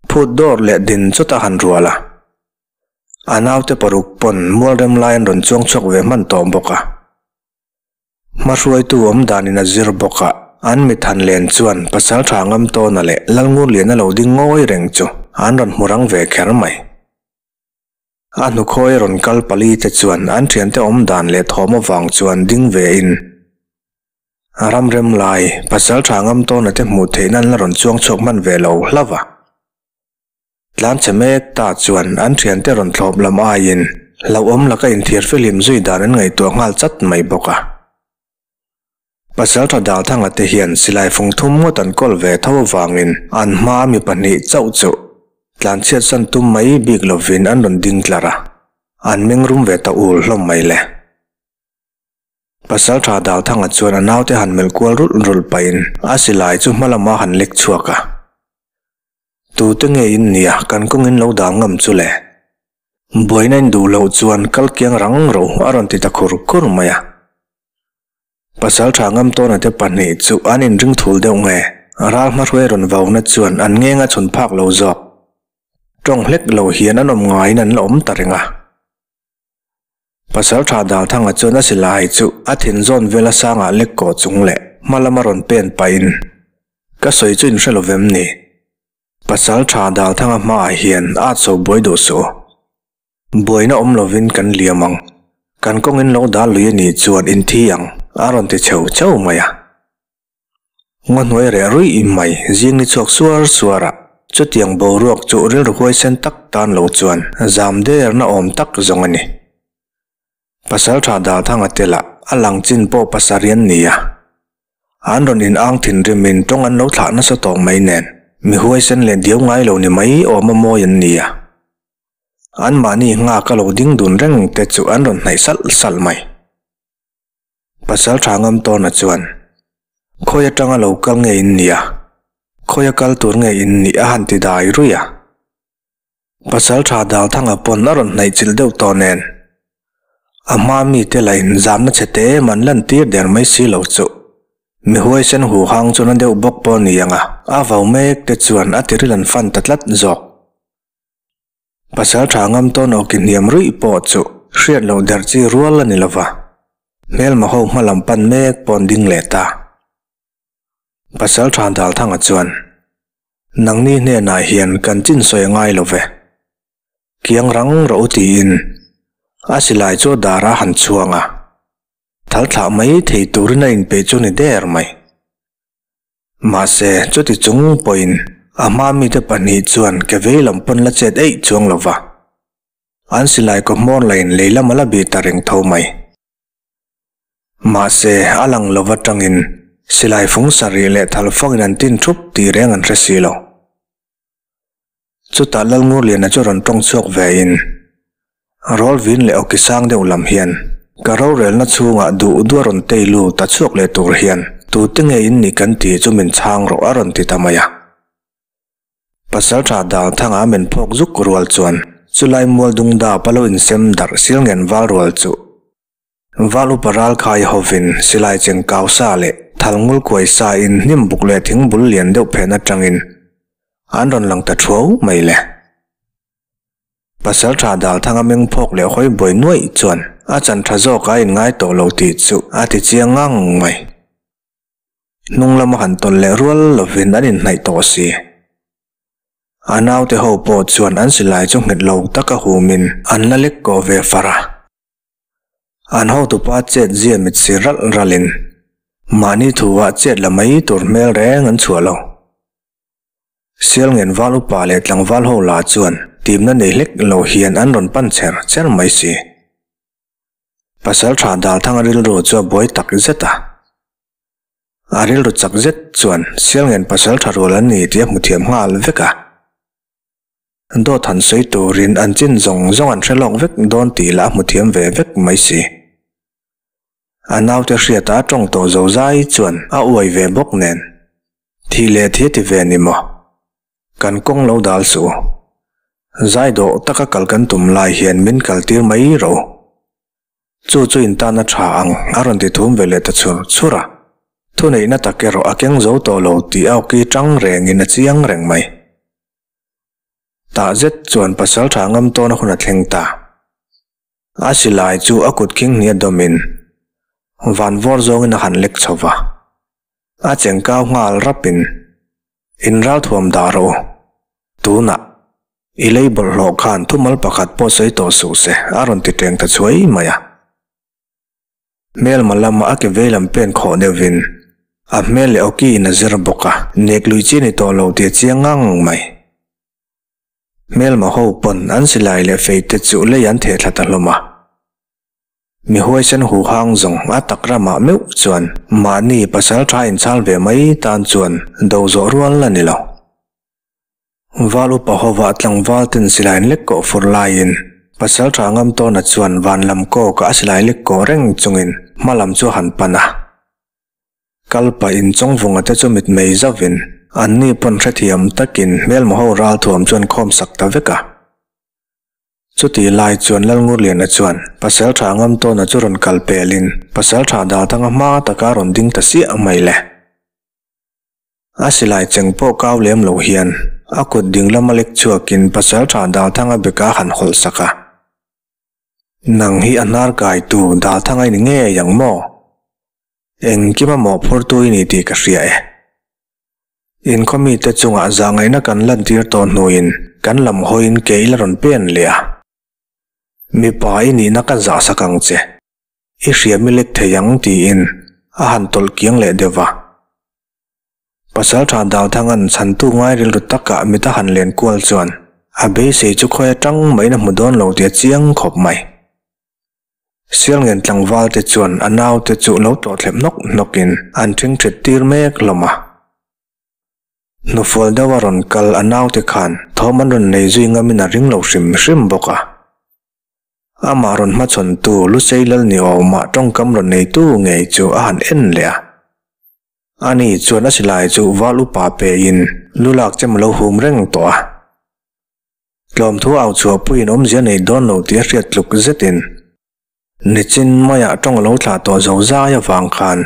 Phut dawr leh din chawt a han rual a. A naute paruk pawn mualrem lai an rawn chuang chhuak ve hman tawh bawk a. Hmahruaitu awm danin a zir bawk a, an mit han len chuan Pasalṭha Ngamtawna leh Lalngurliana lo ding ngawi reng chu an rawn hmu rang ve kher mai. A hnukhawi rawn kal pali te chuan an ṭhiante awm dan leh thawm avang chuan ding ve in ramrem lai Pasalṭha Ngamtawna te hmuh theihna an la rawn chuang chhuak hman ve lo hlauh a. Tlanchhe mek ta chuan an thiante rawn thlawp lam aiin hlauhawm laka inthiar fihlim zui dan an ngaihtuah nghal chat mai bawk a. Pasaltha Dalthanga te hian silai fung thum ngawt an kawl ve tho avangin an hmaa mi pahnih chauh chu tlanchhiat san tum mai bik lovin an rawn ding tlar a, an mengrum ve ta ul hlawm mai le. Pasaltha Dalthanga chuan a naute han melh kual rulh rulh pahin a silai chu hma lamah han lek chhuak a. Tute nge in nia kan kawngin lo dal ngam chu le? Buaina in duh loh chuan kal kiang rang ro a rawn ti ta khur khur mai a. Pasaltha Ngamtawna te pahnih chu an inring thul deuh nge? Ral hmahruai rawn vauna chuan an ngeng a chhun phak lo zawk. Tawng hlek lo hian an awm ngaiin an la awm ta reng a. Pasaltha Dalthanga chuan a silai chu a thin zawn vel a sangah lek kawh chung leh hma lama rawn pen pahin, Ka sawi chu in hre lo vem ni? Pasaltha Dalthanga hmaah hian a at so buai duh suh. Buaina awm lovin kan liam ang. Kan kawngin lo dal lui a nih chuan in thi ang, a rawn ti cheu cheu mai a. Ngaw hnuai reh ruih mai zing ni chhuak suar suar a, chutiang boruak chu rilru huaisen tak tan lo chuan zam derna awm tak zawng a ni. Pasaltha Dalthanga te lah a lang chin pawh pasarih an ni a, an rawn in ang thinrimin tawng an lo thlah nasa tawh mai nen mi huaisen leh diau ngai lo ni mai awm a mawi an ni a. Anmahni nghak a lo ding dun reng te chu an rawn hnaih salh salh mai. Pasal tha ngam tawna chuan, Khawi atanga lo kal nge in nia? Khawi a kal tur nge in nih a han ti dai ruih a. Pasal tha Dalthanga pawn a rawn hnaih chilh deuh tawh nen, a hma mite la in zamna chhe te em an lan tir der mai si lo chu. Mi huaisen hu hang chu na deuh bawk pawh ni ang a, a vau mek te chuan a tiril an fan ta tlat zawk. Pasal tha ngam tawn awki hniam ruih pawh chu hriat loh der chi rual a ni lova, hmelma ho hma lam pan mek pawh an ding leh ta. Pasal tha Dalthanga chuan, Nangni hnenah hian kan chin sawi a ngai lo ve. Kiang rang rawh u tiin a silai chu a dar a han chhuang a, thal thlah mai thei turin a inpeih chu ni der mai. Mahse, chuti chung pawhin a hma mite pahnih chuan ke vei lam pawn la chet eih chuang lo va. An silai kaw hmawr lain lei lam a la bih ta reng tho mai. Mahse, a lang lo atangin silai fung sarih leh thal fangin an tin thup tih reng an hre si lo. Chutah Lalngurliana chu rawn tawng chhuak vein, Rawlvin leh awki sang deuh lam hian ka rorelna chhungah duh duh a rawn tei lut a chhuak leh tur hian tute nge in nih kan tih chu min chhang rawh a rawn ti ta mai a. Pasaltha Dalthanga min phawk zuk rual chuan chulai mual dungdap a lo insem darh sil ngen val rual chu Val upa ralkhai hovin silai cheng kau sa leh thal ngul kuai sa in hnim buk leh thing bul lian deuh phen atangin an rawn lang ta thuau mai le. Pasaltha Dalthanga meng phawk leh hawi buai nuaih chuan a chan tha zawk a inngai tawh lo tih chu a ti chiang ngang mai. Hnung lama han tawlh leh rual lovin an inhnaih tawh si. A naute ho pawh chuan an silai chu nghet lo taka humin an la lek kawh ve far a. An hotupa chet zia mit si ralh ralhin mahni thuah chet la mai tur hmel reng an chhuah lo. Sialngen val upa leh tlangval ho lah chuan timna nei hlek lo hian an rawn pan cher cher mai si. Pasalṭha Dalthanga rilru chu a buai tak zet a. A rilru chak zet chuan Sialngen pasalṭha rual an ni tih a hmu thiam nghal vek a. Dawt han sawi turin an chin zawng zawng an hre lawk vek dawn tih lah a hmu thiam ve vek mai si. A naute hriata a tawng tawh zo zai chuan a uai ve bawk nen. Thih leh thi a ti ve ni maw? Kan kawng lo dal suh u. Zai dawh taka kal kan tum lai hian min kal tir mai rawh u. Chu chu in tan a tha ang a rawn ti thum ve leh ta chhur chhur a. Thuneihna tak erawh a keng zo tawh lo tih a awki tang rengin a chiang reng mai. Tah zet chuan pasal tha ngam tawn a hun a thleng ta. A silai chu a kut khing hnia dawmin van vawr zawngin a han lek chho va. A chengkau nghal rapin, In ralthuam dah rawh u. Tunah. I lei bawlhhlawh khan thumal pakhat pawh sawi tawh suh se, a rawn ti teng ta chhuai mai a. Hmelma lama a ke veilam pen khawh deuhvin a hmel leh awki in a zir bawk a, nek lui chi ni tawh lo tih a chiang ngang mai. Hmelma ho pawn an silai leh fei te chu lei an theh thla ta hlawm a. Mi huaisen huhang zawng a tak ramah meuh chuan mahni pasal tha inchhal ve mai tan chuan do zawh rual a ni lo. Val upa hova tlangval ten silai lek kawh fur laiin pasal tha ngam tawna chuan van lam kawkah a silai lek kawh reng chungin hma lam chu a han pan a. Kal pahin Chawngvunga te chu mitmei zauhin anni pawn hrethiam takin hmelma ho ralthuam chu an khawm sak ta vek a. Chutih lai chuan Lalngurliana chuan pasal tha ngam tawna chu rawn kal pelin pasal tha Dalthanga hma taka a rawn ding ta siah mai le. A silai cheng pawh kau lem lo hian a kut ding lama lek chhuakin Pasalṭha Dalthanga beka a han hawlh sak a. Nang hi a hnar kaitu Dalthanga i ni ngei ang maw? Engkima mawhphurtu i ni tih ka hria e. Inkhawm mite chungah zahngaihna kan lantir tawh hnuin kan lam hawiin ke ila rawn pen leh a. Mipa i nihna ka zahsak ang che. I hriam i lek thei ang tiin a han tawlh kiang leh deuh va. Pasalṭha Dalthanga'n chhantu ngai rilru takah mit a han len kual chuan a beisei chu khawi aṭang maiin a hmu dawn lo tih a chiang khawp mai. Sialngen tlangvalte chuan a naute chu lo tlawhthlep hnawk hnawkin an ṭhingṭhit tir mek hlawm a. Hnufual deuha rawn kal a naute khan thawm an rawn nei zui ngamin a ring lo hrim hrim bawk a. Amah rawn hmachhawntu Lusei Lalniawma tawngkam rawn neitu ngei chu a han en leh a. Ani chuan a silai chu val upa pein lu lak chem a lo hum reng tawh a. Tlawmthu au chhuahpuiin awmzia nei dawn lo tih a hriat tluk zetin nichin maiah tawng a lo thlah tawh zo zai avang khan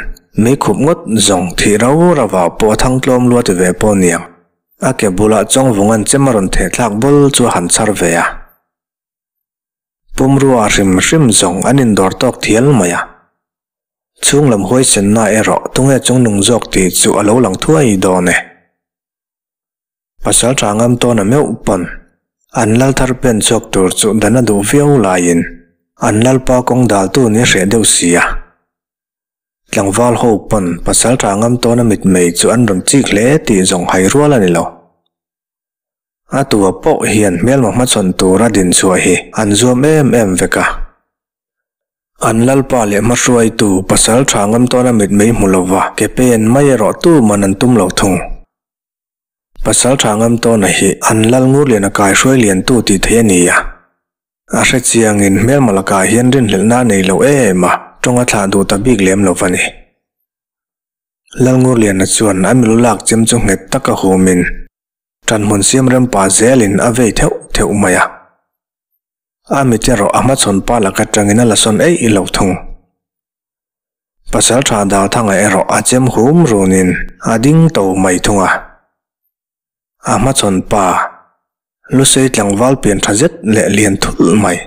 meikhup ngawt zawng thih rau rauah pawh a thang tlawm lua ti ve pawh niang. A ke bulah Chawngvunga'n chem a rawn thehthlak bawl chu a han chhar ve a. Pumrua hrim hrim zawng an indawr tawk thial mai a. Chhung lam huaisenna erawh tunge chungnung zawk tih chu a lo lang thuai dawn e. Pasal tha ngam tawn a meuh pawn an lal thar pen chhuak tur chu dan a duh viau laiin an lalpa kawng daltu ni a hreh deuh si a. Tlangval ho pawn pasal tha ngam tawn a mitmei chu an rawn chik hle tih zawng hai rual a ni lo. A tua pawh hian hmelma hmachhawn tura din chhuah hi an zuam em em vek a. An lalpa leh hmahruaitu pasal tha ngam tawna mitmei hmu lova ke pen mai erawh tu man an tum lo thung. Pasal tha ngam tawna hi an lal ngurlian a kaihruai liantu tih theih a ni a. A hre chiangin hmelma lakah hian rinhlelhna a nei lo em a, tawng a thlah duh ta bik lem lo va ni. Lalngurliana chuan a milu lak chem chu nghet taka humin Ṭanhmun siam rem pa zelin a vei theuh theuh mai a. A mit erawh a hmachhawn pa lak aṭangin a la sawn eih lo thung. Pasalṭha Dalthanga erawh a chem hum runin a ding to mai thung a. A hmachhawn pa Lusei tlangval pian ṭha zet leh lian thulh mai.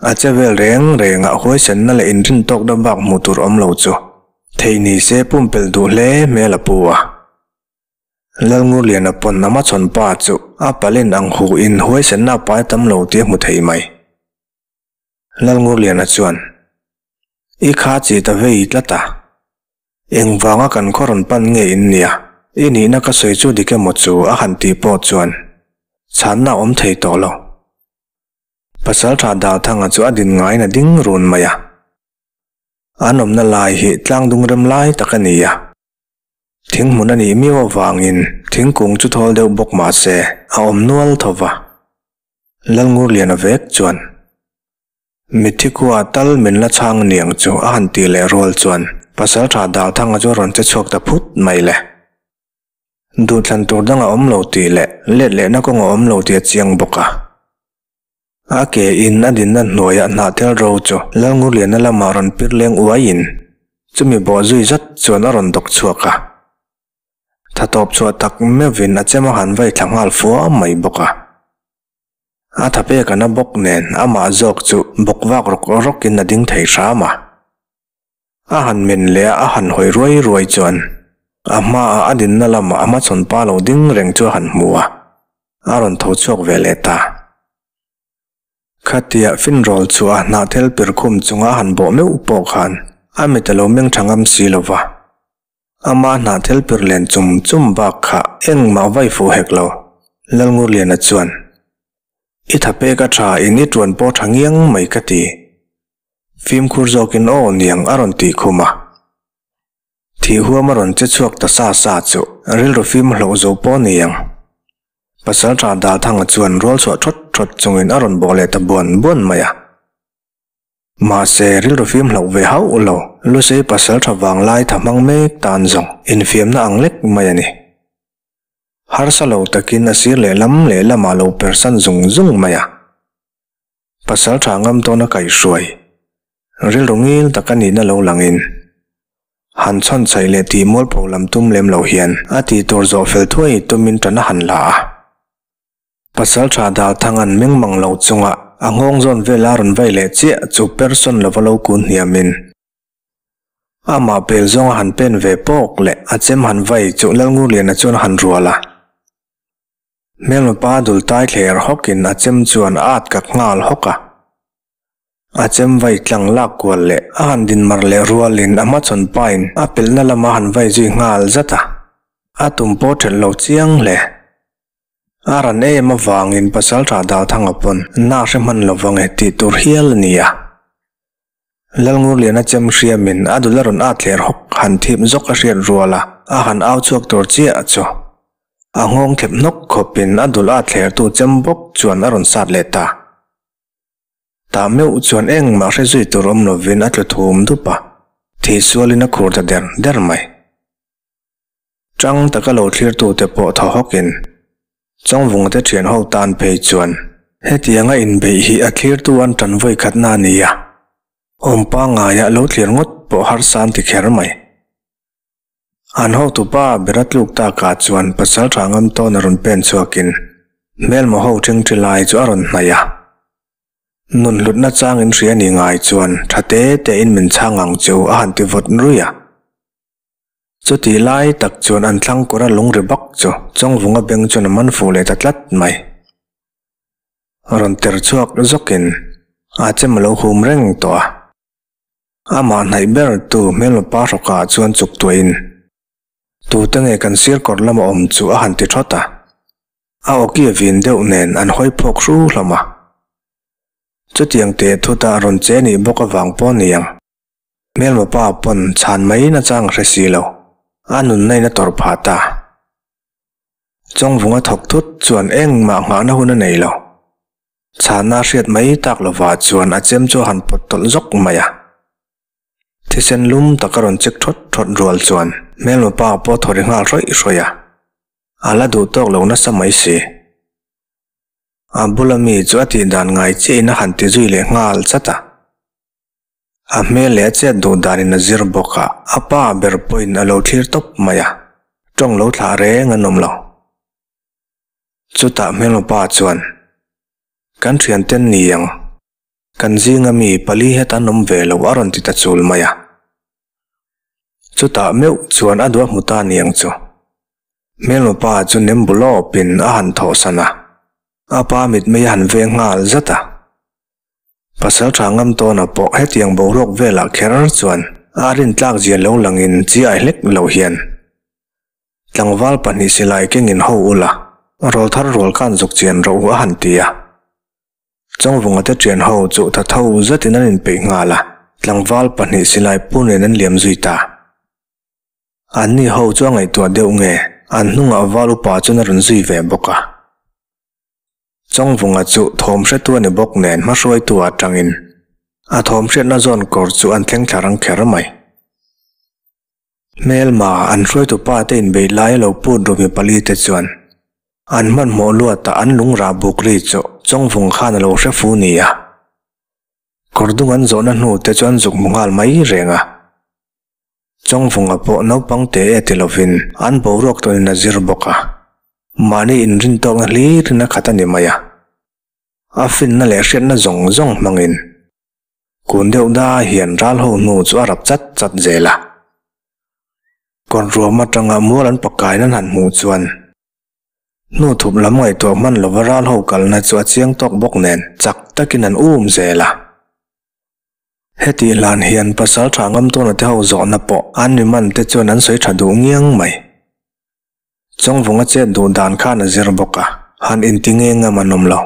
A che vel reng rengah huaisenna leh inrintawkna bak hmuh tur awm lo chu theih ni se pumpelh duh hle hmel a pu a. Lalngurliana pawn a hmachhawn pa chu a palin ang hu in huaisenna a pai tam lo tih a hmu thei mai. Lalngurliana chuan, I kha chi ta vei tlat a. Engvanga kan khaw rawn pan nge in nia? I nihna ka sawi chu dik emaw chu a han tih pawh chuan chhanna a awm thei tawh lo. Pasalṭha Dalthanga chu a din ngaiin a ding run mai a. An awmna lai hi tlang dung rem lai tak a ni a. Thing hmun a nih miau avangin thingkung chu thawl deuh bawk mah se a awm nual tho va. Lalngurliana vek chuan, Mitthi khua tal min la chhang aniang chu a han tih leh rual chuan Pasaltha Dalthanga chu a rawn che chhuak ta phut mai le. Duhthlan tur dang a awm lo tih leh let lehna kawng a awm lo tih a chiang bawk a. A ke in a dinna hnuaiah hnahthel ro chu Lalngurliana lamah rawn pir leng uaiin chumi bawh zui zat chuan a rawn dawk chhuak a. Tha tawp chhuah tak meuhin a chem a han vai thla nghal fua mai bawk a. A tha pek ana bawk nen amah zawk chu bawk vak rawk rawkin a ding thei hram a. A han men leh a a han hawi ruai ruai chuan a hmaah a dinna lamah a hmachhawn pa lo ding reng chu a han hmu a, a rawn tho chhuak ve leh ta. Khatia finrawl chu a hnahthel pir khum chunga a han bawh meuh pawh khan a mit a lo meng tha ngam si lo va. Ama hnahthel pir len chum chum bak kha engmah vai fuh hek lo, Lalngurliana chuan, I tha pek a tha in i tuan pawh tha ngiang mai ka ti. Fimkhur zawkin aw niang a rawn tih khum a. Thih huam a rawn che chhuak ta sa sa chu rilru fim hloh zo pawh niang. Pasaltha Dalthanga chuan rual chhuah thawt thawt chungin a rawn bawh leh ta buan buan mai a. Mahse, rilru fim hlauh ve hauh lo, Lusei pasal tha vang lai tha hmang mek tan zawng infiamna ang lek mai a ni. Harsa lo takin a sir lehlam lehlamah lo persan zung zung mai a. Pasal tha ngam tawna kaihhruai, rilru ngil tak a nihna lo langin, han chhawn chhaih leh tih mualpho lam tum lem lo hian a tih tur zawh fel thuai tumin tan a han la a. Pasalṭha Dalthanga'n meng mang lo chunga a nghawng zawn vel a rawn vai leh chiah chu person lova lo kun hniamin amah pel zawnga han pen ve pawk leh a chem han vai chu Lalngurliana chuan a han rual a. Hmelma pa dul tai thler hawkin a chem chuan a at kak nghal hawk a. A chem vai tlang lak kual leh a han din mar leh rualin a hmachhawn pain a pelhna lama han vai zui nghal zat a, a tum pawh ṭhelh lo chiang hle. A ran em avangin Pasalṭha Dalthanga pawn na hre hman lo vang e tih tur hial a ni a. Lalngurliana chem hriamin a dul a rawn at thler hawk han thip zawk a hriat rual a, a han au chhuak tur chiah chu a nghawng thlep hnawk khawpin a dul at thlertu chem bawk chuan a rawn sat leh ta. Tah meuh chuan engmah hre zui tur awm lovin a tlu thum dup a, thih sualin a khur ta der der mai. Tang taka lo thlirtute pawh thaw hawkin Chawngvunga te thian ho tan phei chuan hetianga inbeih hi a thlirtu an tan vawi khatna a ni a, awm pangngaia lo thlir ngawt pawh harsa an ti kher mai. An hotupa ber a tluk takah chuan pasal tha ngam tawn a rawn pen chhuakin hmelmaw ho ṭhingṭhi lai chu a rawn hnaih a. Nun hlutna chang in hria ni ngai chuan ṭha te tein min chhang ang chu a han ti vawt ruih a. Chutih lai tak chuan an thlang kawr a lung ri bak chu Chawngvunga beng chuan a man fuh leh ta tlat mai. Rawn ter chhuak zawkin a chem a lo hum reng tawh a. Amah hnaih ber tu hmelma pa hrawkah chuan chuk tuahin, Tute nge kan sir kawr lama awm chu a han ti thawt a. A awki a vin deuh nen an hawi phawk hru hlawm a. Chutiang teh thuta rawn che nih bawk avang pawh ni ang. Hmelma pa pawn chhan mai nachang a hre si lo. A nunna in a tawrh phah ta. Chawngvunga thawk thut chuan engmah nghahna hun a nei lo. Chhana hriat mai tak lovah chuan a chem chu a han pawt tawlh zawk mai a. Thisen lum tak a rawn chek thawt thawt rual chuan hmelma pa pawh a thaw ri nghal hrawih hrawih a. A la duh tawk lo nasa mai si. A bula mi chu a tih dan ngai chiahin a han ti zui leh nghal chat a. A hmel leh a chet duh danin a zir bawk a, a pa ber pawhin a lo thlir tawp mai a, tawng lo thlah reng an awm lo. Chutah hmelma pa chuan, Kan thianten ni ang, kan zinga mi pali heta an awm ve lo a rawn ti ta chul mai a. Chutah meuh chuan a duah hmu ta ni ang chu. Hmelma pa chu nem bu lawpin a han thawhsan a, a pa mitmei a han veng nghal zat a. Pasal tha ngam tawna pawh hetiang boruak velah kher chuan a rintlak zia lo langin chiai hlek lo hian Tlangval pahnih silai kengin ho ula, rawlthar rual khan zuk chian rawh u a han ti a. Chawngvunga te thian ho chu tha tho zetin an inpeih nghal a, Tlangval pahnih silai pu nen an liam zui ta. Anni ho chu a ngaihtuah deuh nge, an hnungah val upa chuan a rawn zui ve bawk a. Chawngvunga chu thawm hretu a ni bawk nen hmahruaitu ah tangin a thawm hriatna zawn kawr chu an thleng thla rang kher mai. Hmelma an hruaitu pa te inbeih lai a lo put ru mi pali te chuan an hmanhmawh luatah an lungrah buk ri chu Chawngvung khan a lo hre fu nia. Kawr dung an zawhna hnu te chu an zuk hmu nghal mai reng a. Chawngvunga pawh naupang te e ti lovin an boruak tawnin a zir bawk a. Mahni inrintawkna hlirin a khat a ni mai a. A finna leh hriatna zawng zawng hmangin kun deuh da hian ral ho hnu chu a rap chat chat zel a. Kawr ruam atanga mual an pakain an han hmuh chuan Hnu thup lam ngaihtuah hman lova ral ho kalna chu a chiang tawk bawk nen chak takin an um zel a. Hetih hlan hian pasal tha ngam tawna te ho zawhna pawh an mi man te chuan an sawi tha duh ngiang mai. Chawngvunga chet duh dan khan a zir bawk a, han inti nge ngam an awm lo.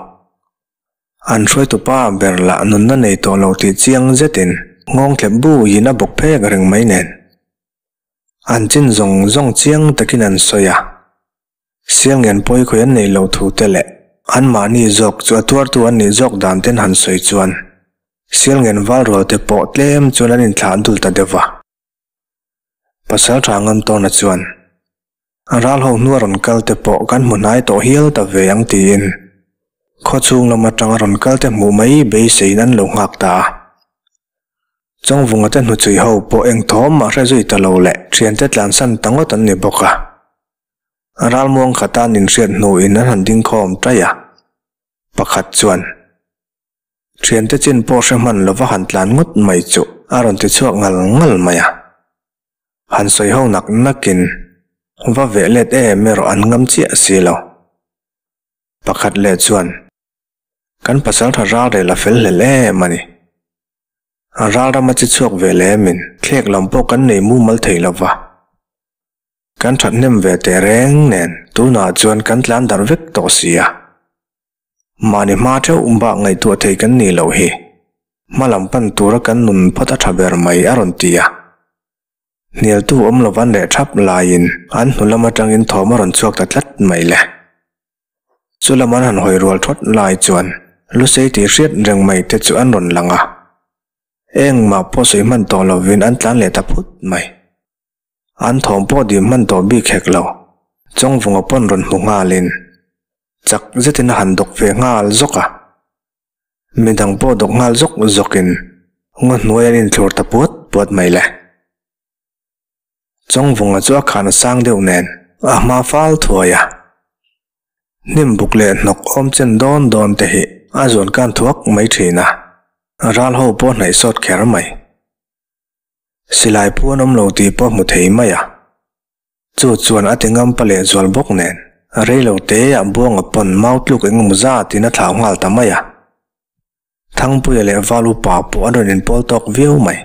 An hruaitu pa ber lah nunna nei tawh lo tih chiang zetin nghawng thlep buiin a bawk phek reng mai nen. An chin zawng zawng chiang takin an sawi a. Sialngen pawi khawi an neih loh thu te leh anmahni zawk chu a tuartu an nih zawk dan ten han sawi chuan Sialngen valrual te pawh tlem chuan an inthlah dul ta deuh va. Pasal tha ngam tawna chuan ral ho hnua rawn kal te pawh kan hmu hnai tawh hial ta ve ang tiin khaw chhung lam atanga rawn kal te hmuh mai beiseiin an lo nghak ta a. Chawngvunga te hnuchhui ho pawh eng thawm mah hre zui ta lo leh thiante tlansan ta ngawt an ni bawk a. Ralmuang khata an inhriat hnuin an han ding khawm taih a, pakhat chuan, Thiante chin pawh hre hman lova han tlan ngawt mai chu a rawn ti chhuak ngal ngal mai a. Han sawi ho nak nakin va veh let em erawh an ngam chiah si lo. Pakhat leh chuan, Kan pasaltha ral rel a fel hlel em a ni. A ral rama chi chhuak ve lemin thlek lam pawh kan nei mumal thei lova. Kan thathnem ve teh reng nen tunah chuan kan tlan darh vek tawh si a. Mahni hma theuh bak ngaihtuah thei kan nih loh hi hma lam pan tura kan nun phawt a tha ber mai a rawn ti a. Hnialtu awm lo van leh thap laiin an hnu lam atangin thawm a rawn chhuak ta tlat mai le. Chu lam an han hawi rual thawt lai chuan Lusei tih hriat reng mai te chu an rawn lang a. Engmah pawh sawi hman tawh lovin an tlan leh ta phut mai. An thawm pawh dim hman tawh bik hek lo. Chawngvunga pawn rawn hmu nghalin chak zetin a han dawk ve nghal zawk a. Midang pawh dawk nghal zawk zawkin ngaw hnuai an inthlur ta puat puat mai le. Chawngvunga chu a khan a sang deuh nen a hma fal thuai a. Hnim buk leh hnawk awm chen dawn dawn te hi a zuan kan thuak mai thin a, ral ho pawh hnaih sawt kher mai. Silai phu an awm lo tih pawh hmu thei mai a. Chu chuan a ti ngam pa leh zual bawk nen, rei lo te ah Buanga pawn mau tluk eng emaw zat in a thlau nghal ta mai a. Thangpuia leh Val upa pawh an rawn inpawl tawk viau mai.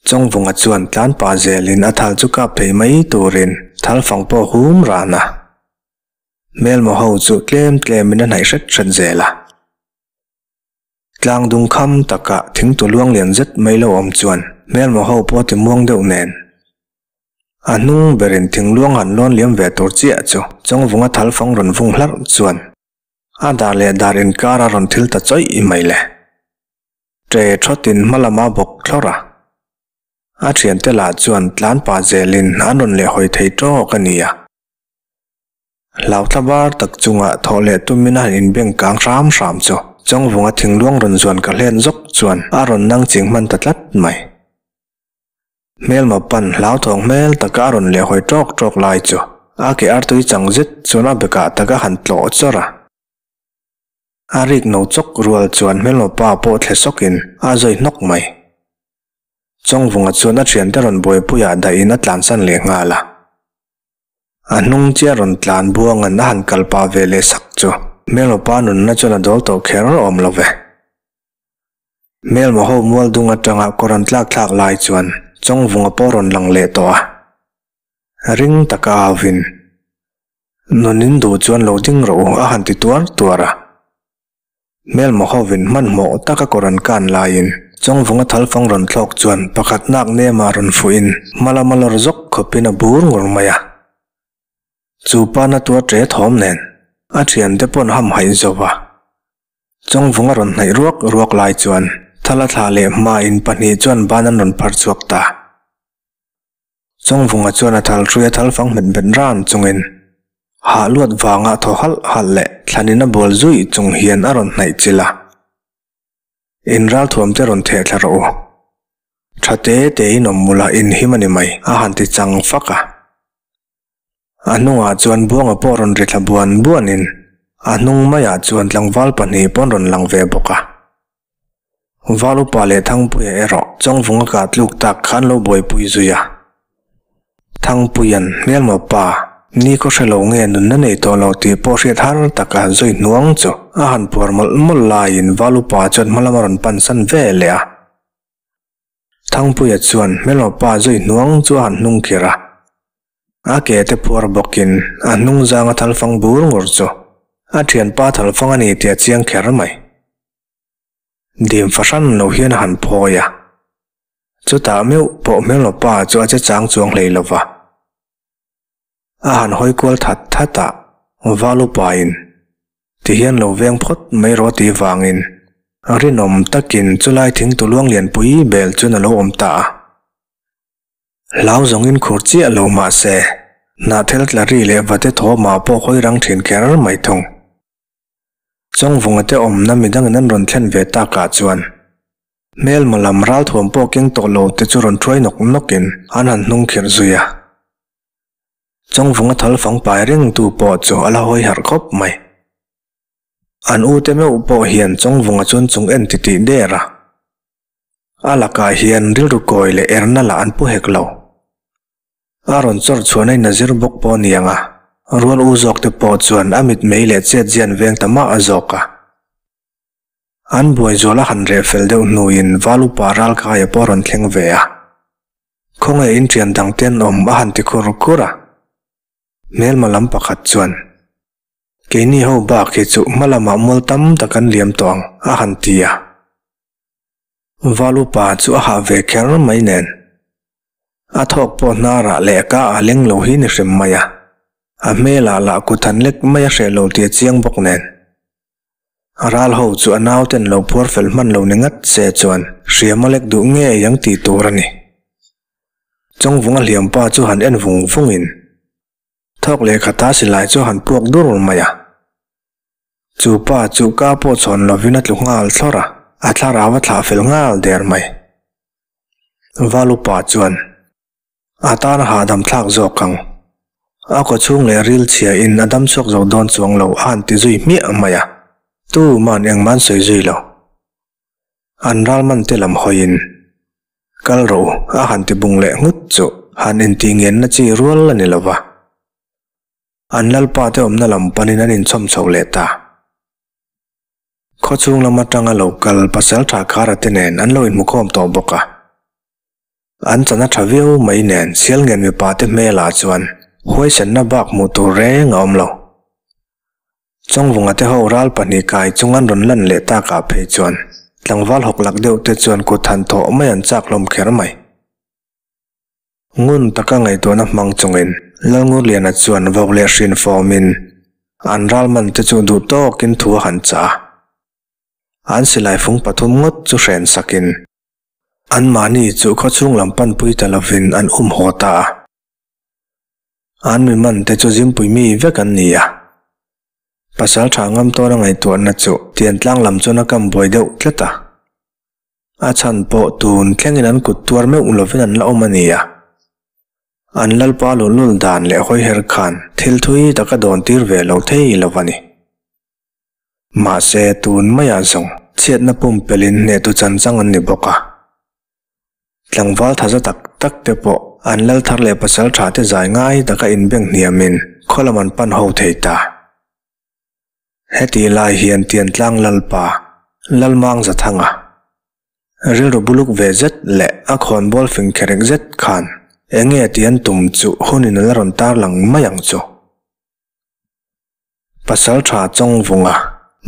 Chawngvunga chuan tlan pah zelin a thal chu kap thei mai turin thal fang pawh hum ran a. Hmelmaw ho chu tlem tlemin a hnaih hret hret zel a. Tlang dung kham takah thingtu luang lian zet mai lo awm chuan hmelmaw ho pawh a ti muang deuh nen. A hnung berin thing luang han lawn liam ve tur chiah chu Chawngvunga thal fang rawn vung hlarh chuan a dar leh dar inkar a rawn thil ta chawih mai le. Ṭe thawtin hma lama bawk thlawrh a. A thiante lah chuan tlan pah zelin an rawn leh hawi thei tawk a nia. Hlauthla bar tak chunga thawh leh tumin a han inbeng kang hram hram chu Chawngvunga thingluang rawn zuan ka hlen zawk chuan a rawn nang ching hman ta tlat mai. Hmelma pan hlauthawng hmel taka a rawn leh hawi tawk tawk lai chu a ke artui chang zet chuan a bekah tak a han tlawh chawrh a. A rik no chawk rual chuan hmelma pa pawh thle sawkin a zawi hnawk mai. Chawngvunga chuan a thiante rawn buaipuiah dahin a tlansan leh nghal a. A hnung chiah rawn tlan buangan a han kal pah ve leh sak chu Hmelmapa nunna chuan a dawl tawh kher awm lo ve. Hmelma ho mual dung atanga kawr an tlak thlak lai chuan Chawngvunga pawh rawn lang leh tawh a. Ring taka auvin, Nunin duh chuan lo ding rawh u a han ti tuar tuar a. Hmelma hovin hmanhmawh taka kawr an kan laiin Chawngvunga thalfang rawn thlawk chuan pakhat nak nemah rawn fuhin hma lama lawr zawk khawpin a bur ngur mai a. Chu pa na tua ṭe thawm nen a ṭhiante pawn ham haih zo va. Chawngvunga rawn hnaih ruak ruak lai chuan thala thla leh hmain pahnih chuan ban an rawn phar chhuak ta. Chawngvunga chuan a thal hruia thalfang hmet bet ran chungin hah luat vanga thaw halh halh leh thlanin a bual zuih chung hian a rawn hnaih chilh a. In ralthuam te rawn theh thla rawh u. Tha te te in awm mula in him a ni mai, a han ti chang fak a. A hnungah chuan Buanga pawh rawn ri thla buan buanin a hnung maiah chuan tlangval pahnih pawn rawn lang ve bawk a. Val upa leh Thangpuia erawh Chawngvunga kah tluk tak khan lo buaipui zui a. Thangpuia'n hmelma pa, ni khaw hre lo nge nunna nei tawh lo tih pawh hriat har taka zui hnuang chu a han puar mawlh mawlh laiin Val upa chuan hma lam a rawn pan san ve leh a. Thangpuia chuan hmelma pa zui hnuang chu a han hnung khir a. A ke te phuar bawkin a hnung zanga thalfang bur ngur chu a thianpa thalfang a ni tih a chiang kher mai. Dim fahran lo hian a han phawi a. Chutah meuh pawh hmelma pa chu a che chang chuang hlei lo va. A han hawi kual that that a, Val upain ti hian lo veng phawt mai rawh tih vangin rinawm takin chulai thingtu luang lianpui bel chuan a lo awm ta a. Hlau zawngin khur chiah lo mah se, hnahthel tla ri leh vate thawmah pawh hawi rang thin kher mai thung. Chawngvunga te awmna midangin an rawn thlen ve takah chuan hmelma lam ralthuam pawh keng tawh lo te chu rawn thuai nawk nawkin an han hnung khirh zui a. Chawngvunga thal fang pai rengtu pawh chu a la hawi harh khawp mai. An ute meuh pawh hian Chawngvunga chuan chung en titih der a. A lakah hian rilru kawi leh erna lah an pu hek lo. A rawn chawr chhuah na in a zir bawk pawh a ni ang a, rual u zawk te pawh chuan a mitmei leh chet zian veng ta mah a zawk a. An buai zual a han reh fel deuh hnuin Val upa Ralkaia pawh a rawn thleng ve a. Khawngaih in ṭian dang te an awm a han ti khur khur a. Hmelma lam pakhat chuan, Keini ho bak hi chu hma lamah mual tam tak an liam tawh ang a han ti a. Val upa chu a hah ve kher mai nen. A thawk pawh hnarah leh ka ah leng lo hi ni hrim mai a. A hmelah lah kut han lek mai a hreh lo tih a chiang bawk nen. A ral ho chu a nauten lo phuar fel hman lo ni ngat se chuan hriam a lek duh ngei ang tih tur a ni. Chawngvunga hliampa chu han en vung vungin thawk leh khata silai chu a han puak dur mai a. Chu pa chu ka pawh chhawn lovin a tlu nghal thlawr a, a thlarau a thlah fel nghal der mai. Val upa chuan a tan a hahdam thlak zawk ang. A kaw chhung leh ril chhia in a dam chhuak zo dawn chuang lo a han ti zui hmiah mai a, tuman engmah an sawi zui lo. An ralman te lam hawiin kal rawh u a han ti bung leh nghut chu han intih ngenna chi rual a ni lo va. An lalpa te awmna lam panin an inchawm chho leh ta. Khawchhung lam atanga lo kal pasal tha Khara te nen an lo inhmukhawm tawh bawk a. An chan a tha viau mai nen Sialngen mipa te hmelah chuan huaisenna bak hmuh tur reng a awm lo. Chawngvunga te ho ral pahnih kai chung an rawn lan leh takah phei chuan tlangval hawk lak deuh te chuan kut han thawh mai an chak hlawm kher mai. Ngun taka ngaihtuahna hmang chungin Lalngurliana chuan vawk leh hrin fawmin an ralman te chu duh tawkin thu a han chah a. An silai fung pathum ngawt chu hren sakin anmahni chu khawchhung lam panpui ta lovin an um haw ta a. An miman te chu zimpui mi vek an ni a. Pasal tha ngam tawna ngaihtuahna chu tiantlang lam chuan a kam buai deuh tlat a. A chhan pawh tun thlengin an kut tuar meuh lovin an la awm a ni a. An lalpa luhlul dan leh hawiher khan thil thui tak a dawn tir ve lo thei lo a ni. Mahse tun maiah zawng chhiatna pumpelhin hnehtu chan chang an ni bawk a. Tlangval thaza tak tak te pawh an lal thar leh pasal tha te zai ngai taka inbeng hniamin khaw lam an pan ho thei ta. Heti lai hian Tiantlang Lalpa, Lalmang Zathanga, rilru buluk ve zet leh a khawnbawl fing kherek zet khan eng nge tih an tum chu hunin a la rawn tarlang mai ang chu. Pasaltha Chawngvunga,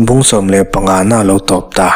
Bungsawm leh pangana a lo tawp ta.